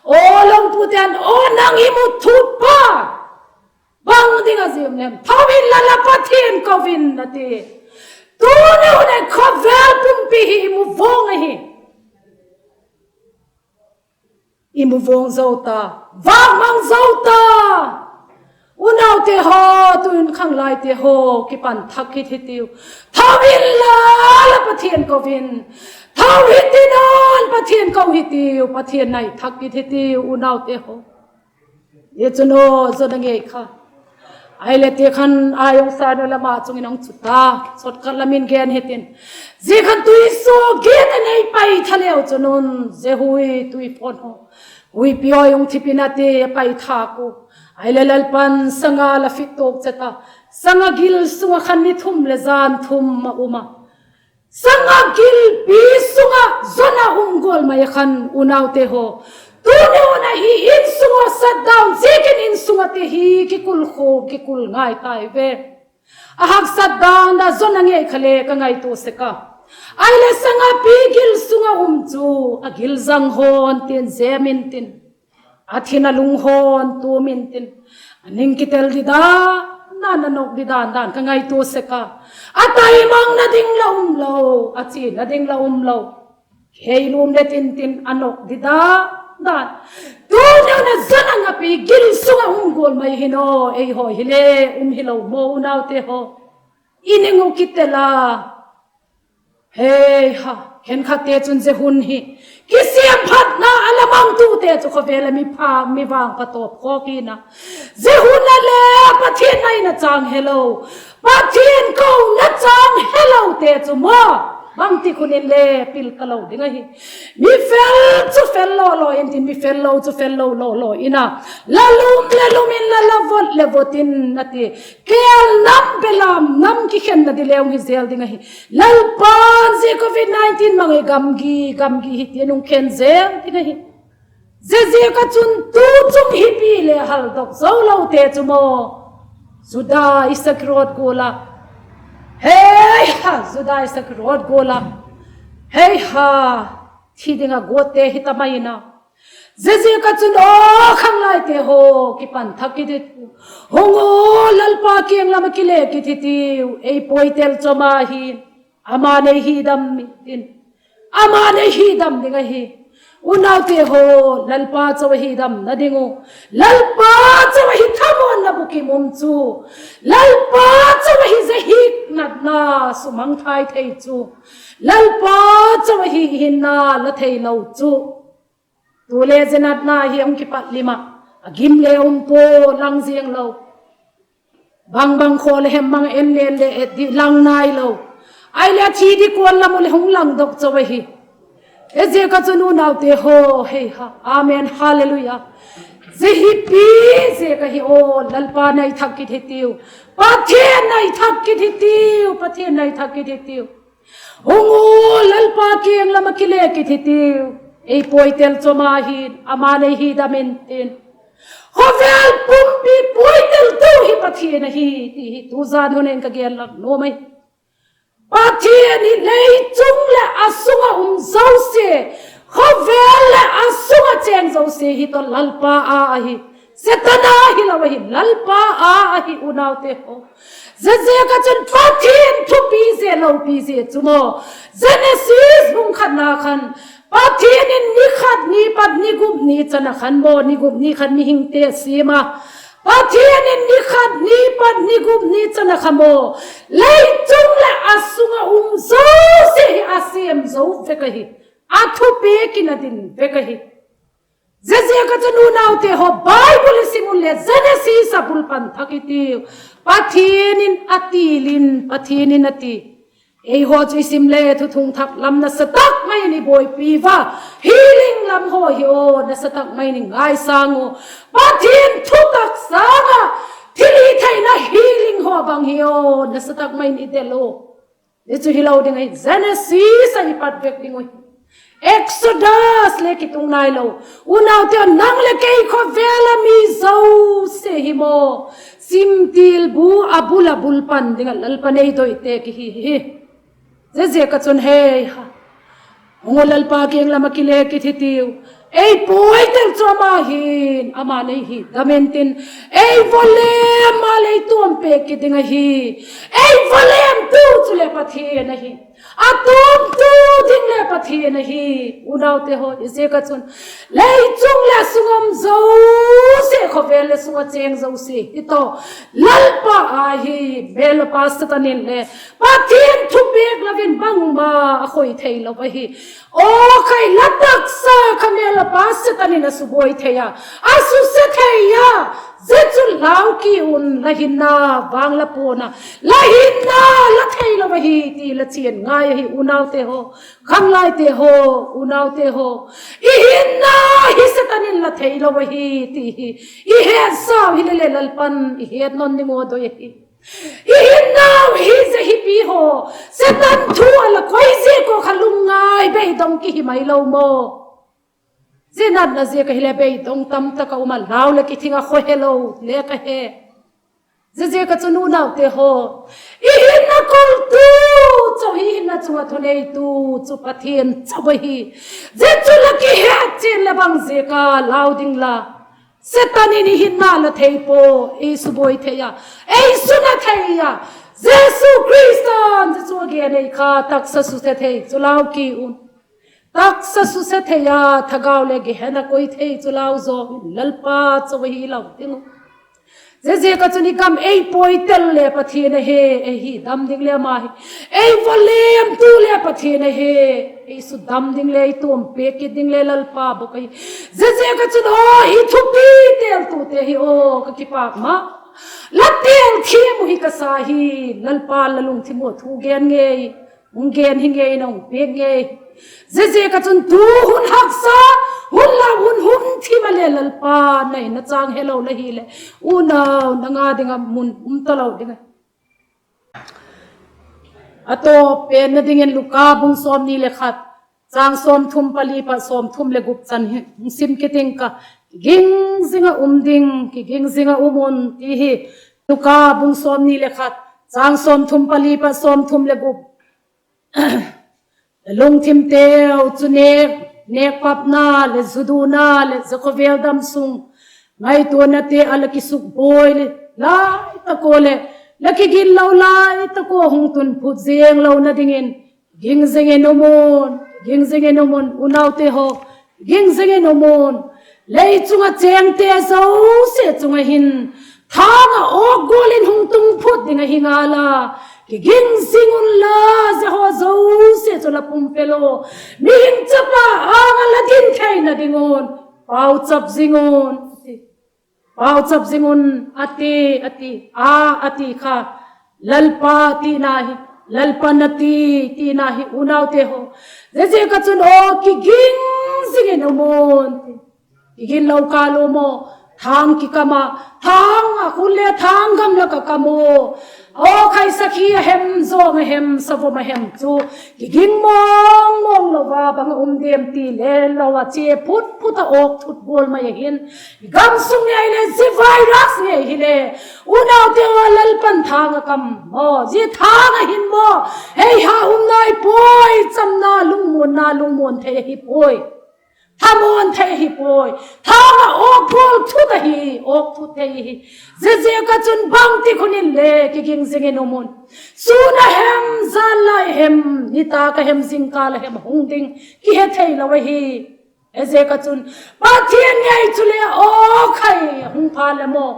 Aw longpute an, aw nang i mu thut pa, bang ding a ziam lem? Tho inla la Pathian ko in, a ti. Tuni hun ah khawvel pumpi hi i mu vang ahi. I mu vang zo ta, vâkmang zo ta. Unaute haw, tu'n khanglaite haw, kipan thak kit hitiu. Tho inla la Pathian ko in. Tho hitin, Pathian ko hitiu, Pathian nai thak kit hitiu unaute haw. Hi chun aw Jona ngei kha, ahileh ti khan ai hung sa nu leh ama chung in a hung chu ta. Chawtkhat lam in gen hitin, zia khan tuisuagiat a nei pai tha leu chun un, zia hui tuipawn haw, huipi haw hung thip in a ti, a pai thâk u. Ahileh Lalpa'n sanga la fit tuak chet a, sanga gil sung ah khan ni thum leh jan thum a um a. Sanga gilpi sung ah Jona um gual mai a khan unaute haw, tuni hun ah hi insung ah shutdown ziakin insung ah ti hi kikul khu kikul ngai tai ve. A haksat dan dan Jona ngei kha le ka ngaitua sek a. Ahileh sanga pi gil sung ah um chu, a gil zang hawn tin, zem intin, a thin a lung hawn tuam intin, a ning kitel di dan dan, a nop di dan dan ka ngaitua sek a. A taimangna ding la um lo, a chiana ding la um lo, hei lum le tintin a nop di dan dan. Tuni hun ah Jona ngei pi gil sung ah um gual mai hi naw, eihaw hile um hilo maw unaute haw? I ning uh kitel a. Hei ha, khenkhatte chun zia hun hi kisiam phatna a la mangtute chu khawvel ah mi pha, mi vangpha tawp khawk in a. Zia hun ah le Pathian ngaina châng helo, Pathian kona châng helote chu maw, bangtik hun in le pil talo ding ahi. Mi fel chu fel law law intin, mi fel lo chu fel lo law law in a, la lum le lum inla, la vot le vot in a ti. Kêl nam, belam nam kikhenna ding le hung hi zel ding ahi. Lalpa'n zia covid nineteen mang ei gamgi, gamgi hi ti a hung khen zel ding ahi. Ziaziak ah chun tu chung hipi le haldok zo lote chu maw, Juda Iskariot gual a, hei ha, Juda Iskariot gual a, hei ha, thi ding ah guatte hi ta mai in a. Ziaziak ah chun aw khanglaite haw, kipan thak kit hitiu. Hung u, Lalpa kiang lam ah kile kit hitiu. Ei pawitel chu ama hi, ama'n ei hidam intin, ama'n ei hidam ding ahi. Unaute haw, Lalpa chau ah hidamna ding uh, Lalpa chau ah hi thamuanna bukim um chu, Lalpa chau ah hi zia hiknatna sumangthai thei chu, Lalpa chau ah hi hinna la theilo chu, tu le zia natna hi hung kipat lim ah, a gim le um pua, lang ziang lo. Bang bang khaw le hem mang en len le et di lang nai lo. Ahileh a thi di kuan lam uh leh hung langdok chau ahi. Ziaziak ah chun unaute haw, hei ha, amen, hallelujah. Zia hi pi ziak ahi aw, Lalpa nei thak kit hitiu. Pathian nei thak kit hitiu, Pathian nei thak kit hitiu. Hung u, Lalpa kiang lam ah kile kit hitiu. Ei pawitel chu ama hi, ama'n ei hidam intin, khawvel pumpi pawitel tu hi Pathian ahi, ti hi tu zan hun in ka gen lak nuam ahi. Pathian hi lei chung leh a sung ah um zosia, khawvel leh a sung ah chêng zosia hi tawh Lalpa â ahi. Setan â hilo ahi, Lalpa â ahi unaute haw. Ziaziak ah chun Pathian thupi zia, lopi zia chu maw, Genesis bung khatna khan, Pathian in ni khat ni pat ni gup ni chan ah khan maw, ni gup ni khan mihingte siam a, Pathian in ni khat ni pat ni gup ni chan ah kha maw, lei chung leh a sung ah um zosia hi a siam zo vek ahi, a thupiak in a din vek ahi. Ziaziak ah chun unaute haw, Bible i sim un leh Genesis a bul pan thak hitiu. Pathian in a ti lin, Pathian in a ti. Eihaw chu i sim le thuthung thak lam nasa tak mai in i buaipi ua, healing lam haw hi aw, nasa tak mai in i ngaisâng u. Pathian thutak sâng ah thilhitheina healing haw bang hi aw, nasa tak mai in i del u. Zia chu hilo ding ahi, Genesis ah i pat vek ding uh hi. Exodus le kitung nailo. Unaute, nang leh kei khawvel ah mi zosia hi maw, simtil bu a bul a bul pan ding ah Lalpa'n ei doite kihi hi. Ziaziak ah chun hei ha, hung u, Lalpa kiang lam ah kile kit hitiu. Ei pawitel chu ama hin, ama'n ei hidam intin, ei vawlem a lei tuam pêk kit ding ahi. Ei vawlemtu chuleh Pathian ahi. A tuamtu ding le Pathian ahi. Unaute haw, ziaziak ah chun lei chung leh a sung um zosia, khawvel leh sung ah chêng zosia hi tawh Lalpa â hi. Mêlmapa Setan in le Pathian thupiak lo in bangma a khoi theilo ahi. Aw khai, la taksa kha mêlmapa Setan in a subuai thei a, a suse thei a. Zia chu lau ki un, la hinna vang la puan a, la hinna la theilo ahi ti la chian ngai ahi unaute haw, khanglaite haw, unaute haw. I hinna hi Setan in la theilo ahi ti hi i hetsau hile leh Lalpa'n i het nawn ding ua doi ahi. I hinnau hi zia hipi haw, Setan thu a la koi ziak ua kha lungngai beidong kihi mailo maw. Zia natna ziak ahileh beidong tamtak a um a, lau leh kithing a, khawhelo le ka he. Ziaziak ah chun unaute haw, i hinna koltu chau hi, hinna chung ah thuneitu chu Pathian chau ahi. Zia chu la kihet chian leh bang ziak a lau ding la? Setan in i hinna la thei pua, ei subuai thei a, ei suna thei a. Jesu Khrista'n zia chu a gen ei kha, taksa suse thei chu lau ki un. Taksa suse thei a, thagau leh Gehenna koi thei chu lau zaw in, Lalpa chau ahi lau ding uh. Ziaziak ah chun i gam ei pawitel le Pathian ahi, ei hidam ding le ama hi. Ei vawlemtu le Pathian ahi, ei sudam ding le ei tuam pêk kit ding le Lalpa bawk ahi. Ziaziak ah chun aw, i thupi têltute hi aw, ka kipâk ma. La têl thiam uh hi ka sa hi. Lalpa, la lungthim ua thu gen ngei, hung gen hi ngei, na hung piak ngei. Ziaziak ah chun tu hun haksa, hun lau, hun hun thim a le Lalpa, na in na chang helo la hileh, unau, nang â ding ah mun um talo ding ahi. A tawp penna dingin Luka bung sawmni le khat, châng sawmthum pali pat sawmthum le gup chan hi hung sim kit ing ka. Kiging zing ah um ding, kiging zing ah um un ti hi. Luka bung sawmni le khat, châng sawmthum pali pat sawmthum le gup. La lungthimteu chu nêk nêkpakna leh zuduna leh zakhawvel dam sung ngaituanate a la kisukbuai lai tak ua leh, la kigin lo lai tak ua hung tun phut ziang lona dingin ging zing in um un, ging zing in um un, unaute haw, ging zing in um un. Lei chung ah chêngte zosia chung ah hin thâng ah awk gual in hung tung phut ding ahi ngal a, kiging zing unla, zia haw zosia chu la pumpel u, mihing Chapa âng ah la din theina ding un pauchap zing un, pauchap zing un, a ti, a ti a, a ti kha. Lalpa tina hi, Lalpa'n a ti, tina hi unaute haw. Ziaziak ah chun aw kiging zing in um un, kigin lo kâl u maw, thâng kikam a, thâng a khun le thâng gamlak ah kam u, aw khai sakhi a hem, zawng a hem, savom a hem chu kiging mawng mawng lo a, bang a um diam ti le lo a chia phut phut a awk thut gual mai a hin, gamsung ngei le zia virus ngei hile, unaute haw, Lalpa'n thâng a kam maw, zia thâng a hin maw, hei ha um nai puai, chamna, lungmuanna lungmuan thei ahi puai, thamuan thei ahi puai, thâng ah awk gual thut ahi, awk thut thei ahi. Ziaziak ah chun bangtik hun in le kiging zing in um un. Sûn a hem, zan lai hem, nitâk a hem, zingkâl a hem hung ding kihe theilo ahi. Ziaziak ah chun Pathian ngei chu le aw khai hung pha le maw,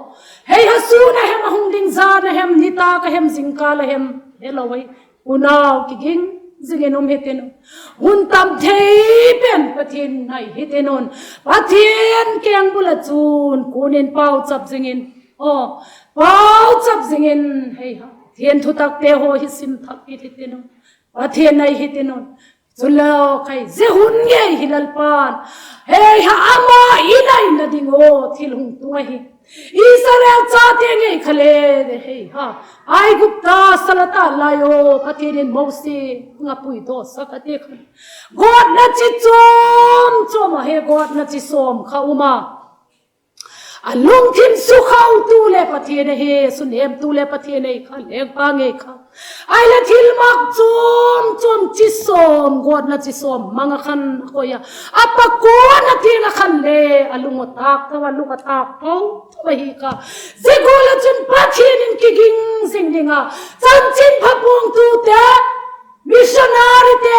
hei ha sûn a hem a hung ding, zan a hem, nitâk a hem, zingkâl a hem helo ahi. Unau, kiging zing in um hitin un. Hun tam thei pen Pathian nai hitin un. Pathian kengbul ah chun kun in pauchap zing in, aw, pauchap zing in, hei ha Pathian thutakte haw hi sim thak kit hitin un, Pathian nai hitin un. Chule khai zia hun ngei hi Lalpa'n, hei ha, ama i naina ding ua thil hung tung ahi. Israel chate ngei kha le, hei ha, Aigupta sal a tâk lai u, Pathian in Mosi âng a puidawsak a ti khan, gawtna chi chuam chuam ah he gawtna chi sawm kha um a, a lungthim sukhotu le Pathian ahi, sunêmtu le Pathian ahi kha, lengpa ngei kha. Ahile thilmak chuam chuam chi sawm, gawtna chi sawm mang ah khan a koi a, a pakuana tiang ah khan le a lung a tâk tho, a lung a tâk tho tho ahi kha. Zia gual ah chun Pathian in kiging zing ding a, chanchinpha puangtute, missionaryte,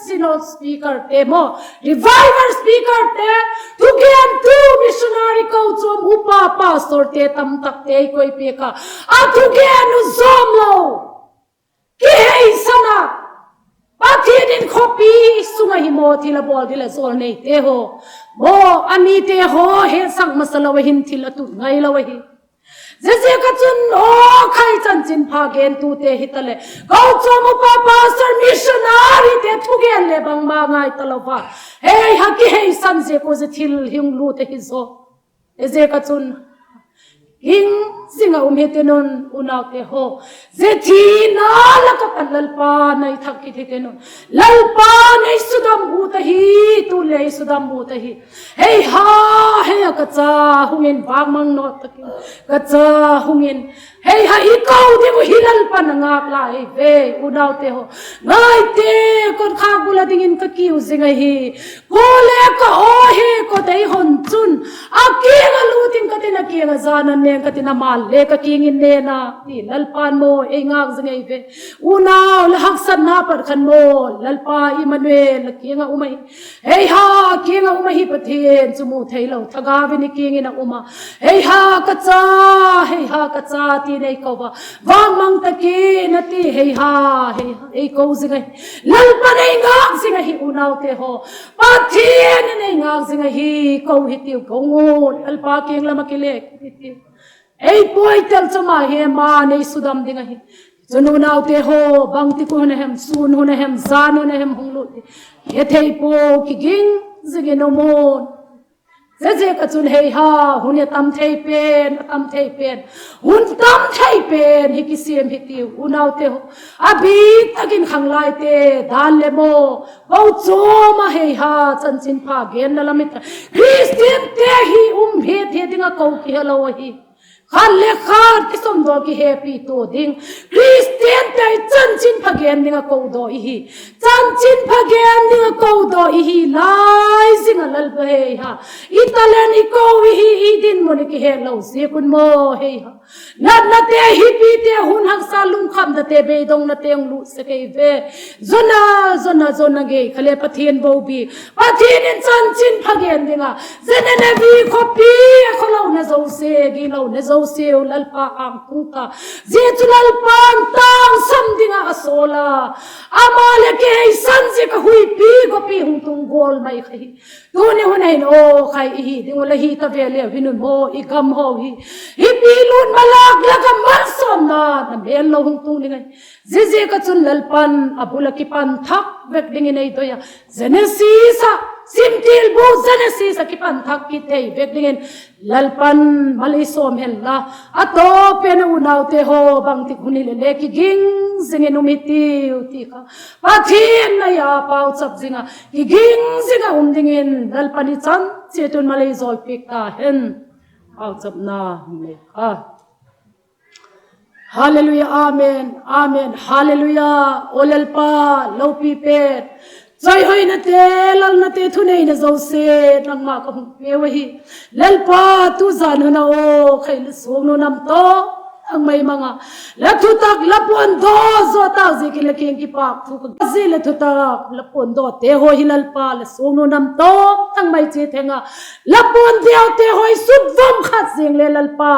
synod speakerte maw, revival speakerte, thugentu, missionary, kochuam upa, pastorte tamtakte i koipiak a, a thugen uh zawm lo, kiheisan a, Pathian in khawpi sung ah hi maw thil a bawl ding leh jawlneite haw, maw a mite haw hetsak masa lo a hin thil a tut ngailo ahi. Ziaziak ah chun aw khai chanchinpha gentute hitaleh, kochuam upa, pastor, missionaryte thugen le bangma ngai talo a, hei ha kiheisan ziak uh zia thil hung lut ahi zaw. Ziaziak ah chun ging zing ah um hitin un, unaute haw. Zia thina lak ah pat Lalpa nai thak kit hitin un. Lalpa'n ei sudam ut ahi, tu le ei sudam ut ahi. Hei ha, hei ha ka cha, hung in, vangmang nawt tak in ka cha, hung in. Hei ha i ko ding uh hi Lalpa'n a ngâk lai ve, unaute haw. Ngaite, kotkhâk bul a dingin ka kiu zing ahi. Kua le ka aw hi, kua tei hon chun a kiang ah lût in ka tin, a kiang ah jan a neng ka tin, ama le ka kiang in nen a, ti Lalpa'n maw ei ngâk zing ei ve. Unau, la haksatna pat khan maw Lalpa Immanuel la kiang ah um ahi. Hei ha, kiang ah um ahi Pathian chu mu theilo thagau in i kiang in a um a. Hei ha ka cha, hei ha ka cha ti nei ko a, vangmang tak in a ti, hei ha, hei ha ei ko zing ahi. Lalpa'n ei ngâk zing ahi unaute haw. Pathian in ei ngâk zing ahi, ko hitiu, ko ngut, Lalpa kiang lam ah kile kit hitiu. Ei pawitel chu ama hi, ama'n ei sudam ding ahi. Chun unaute haw, bangtik hun a hem, sûn hun a hem, jan hun a hem hung lut hi, hethei pua, kiging zing in um un. Ziaziak ah chun hei ha, hun a tam thei pen, a tam thei pen, hun tam thei pen hi kisiam hitiu unaute haw. A bîk tak in khanglaite dan le maw, kochuam ah hei ha chanchinpha genna lam i ta, Khristiante hi um hiat hiat ding ah ko kihelo ahi. khat le khat kisawmdaw kihepi tua ding, Khristiante i chanchinpha gen ding ah kodaw i hi. Chanchinpha gen ding ah kodaw i hi lai zing ah Lalpa hei ha, i talent i ko i hi, i dinmun i kihetlo ziak un maw hei ha, natnate, hipite, hun haksa, lungkhamnate, beidongnate hung lut sek ei ve. Jona, Jona, Jona gei kha le Pathian bobi, Pathian in chanchinpha gen ding ah Ninevi khawpi a khawlona zosia, gitlona zosiau Lalpa âng tung ta. Zia chu Lalpa'n tângsam ding ah a sawl a, ama leh kiheisan ziak ah huipi gawpi hung tung gual mai kha hi. Tuni hun a hin aw khai i hi ding uh la hi ta ve leu hin un maw, i gam haw hi, hipi lût malâk lak ah malsawmna na mêl lo hung tung ding ahi. Ziaziak ah chun Lalpa'n a bul ah kipan thak vek dingin ei doi a, Genesis ah, Simtilbu Genesis ah kipan thak kit thei vek dingin Lalpa'n mal ei sawm hen la, a tawp pen a unaute haw bangtik hun hileh le kiging zing in um hitiu ti kha Pathian na a pauchap zing ah, kiging zing ah um dingin Lalpa'n i chan chiat un mal ei jawlpiak ta hen. Pauchapna nei kha. Halleluia, amen, amen, halleluia. Aw Lalpa, lopi pen, chawihoinate, lalnate, thuneina zosia nangma ka hung pia u ahi. Lalpa, tu zan hun a aw khai la suaknu nam tawh nang mai mang a, la thutak la puandaw zaw tâk ziakin la kiang kipâk thu ka gen. Zia la thutak la puandawte haw hi Lalpa, la suaknu nam tawh nang mai chia theng a, la puandaw te haw hi sutvom khat ziang le Lalpa,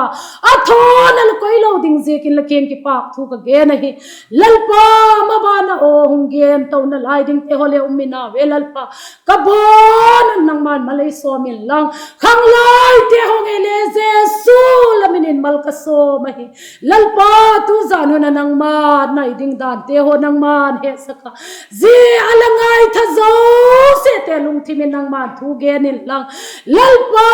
a thawn a la koilo ding ziakin la kiang kipâk thu ka gen ahi. Lalpa, maban a aw hung gen tona lai dingte haw le um in a ve Lalpa, ka bawn un nangma'n mal ei sawm inlang, khanglaite haw ngei le Jesu la min in mal ka sawm ahi. Lalpa, tu zan hun a nangma nai ding dante haw nangma'n hetsak a, zia a la ngaitha zosiate lungthim in nangma'n thu gen inlang, Lalpa,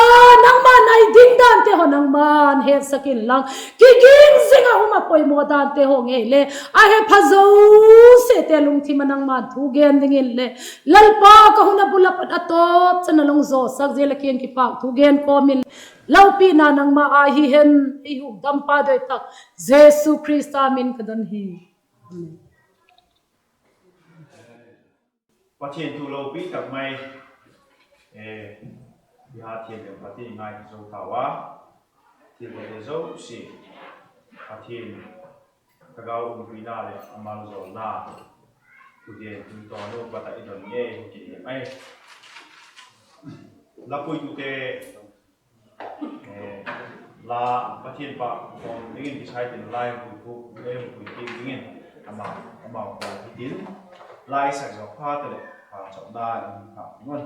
nangma nai ding dante haw nangma'n hetsak inlang, kiging zing ah um a poimaw dante haw ngei le a hepha zosiate lungthim ah nangma'n thu gen dingin le, Lalpa, ka hun a bul a pat a tawp chan a la hung zawsak zia la kiang kipâk thu gen kawm in, lopina nangma â hi hen, ei hukdampa doi tak Jesu Khrista min ka don hi. Amen. Pathian thu lopi tak mai, eh, i hat thiam leh Pathian i ngai zo tau a, thil zosia Pathian thagau umpina leh a maljawlna thugen tun tawnu pat ah i don ngei hi kiti ai. La puitute, eh, la Pathian pâk tawm dingin kisai tin la hung puitu, la hung puitu dingin ama, amau pâk hitin, la i sak zawk phat leh pha chawpna i pha ngon.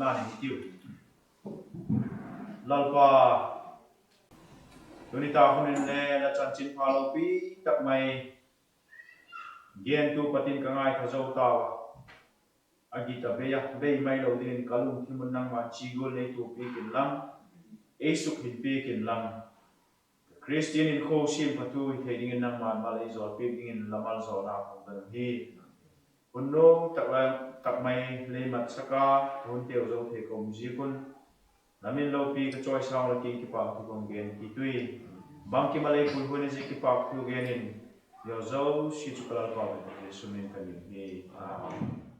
na ni hitiu. Lalpa, tuni ta hun in le la chanchinpha lopi tak mai gentu pat in ka ngaitha zo tau a, a git a bei a, bei mai lo dingin ka lungthim un nangma chi gual nei tuak piak inlang, ei sukhin piak inlang, Khristian in kho siam phatu hi thei dingin nangma'n mal ei zawl piak dingin la malzawlna hun dan hi. Hun nuam tak la, tak mai lei matsak a, hun teu zo thei ka um ziak un, la min lopi ka chawisâng la kiang kipâk thu ka hung gen kit ui. Bangkim a lei pui hun a zia kipâk thu gen in, zia zosia chu ka Lalpa Jesu min in ka ngen hi. Amen.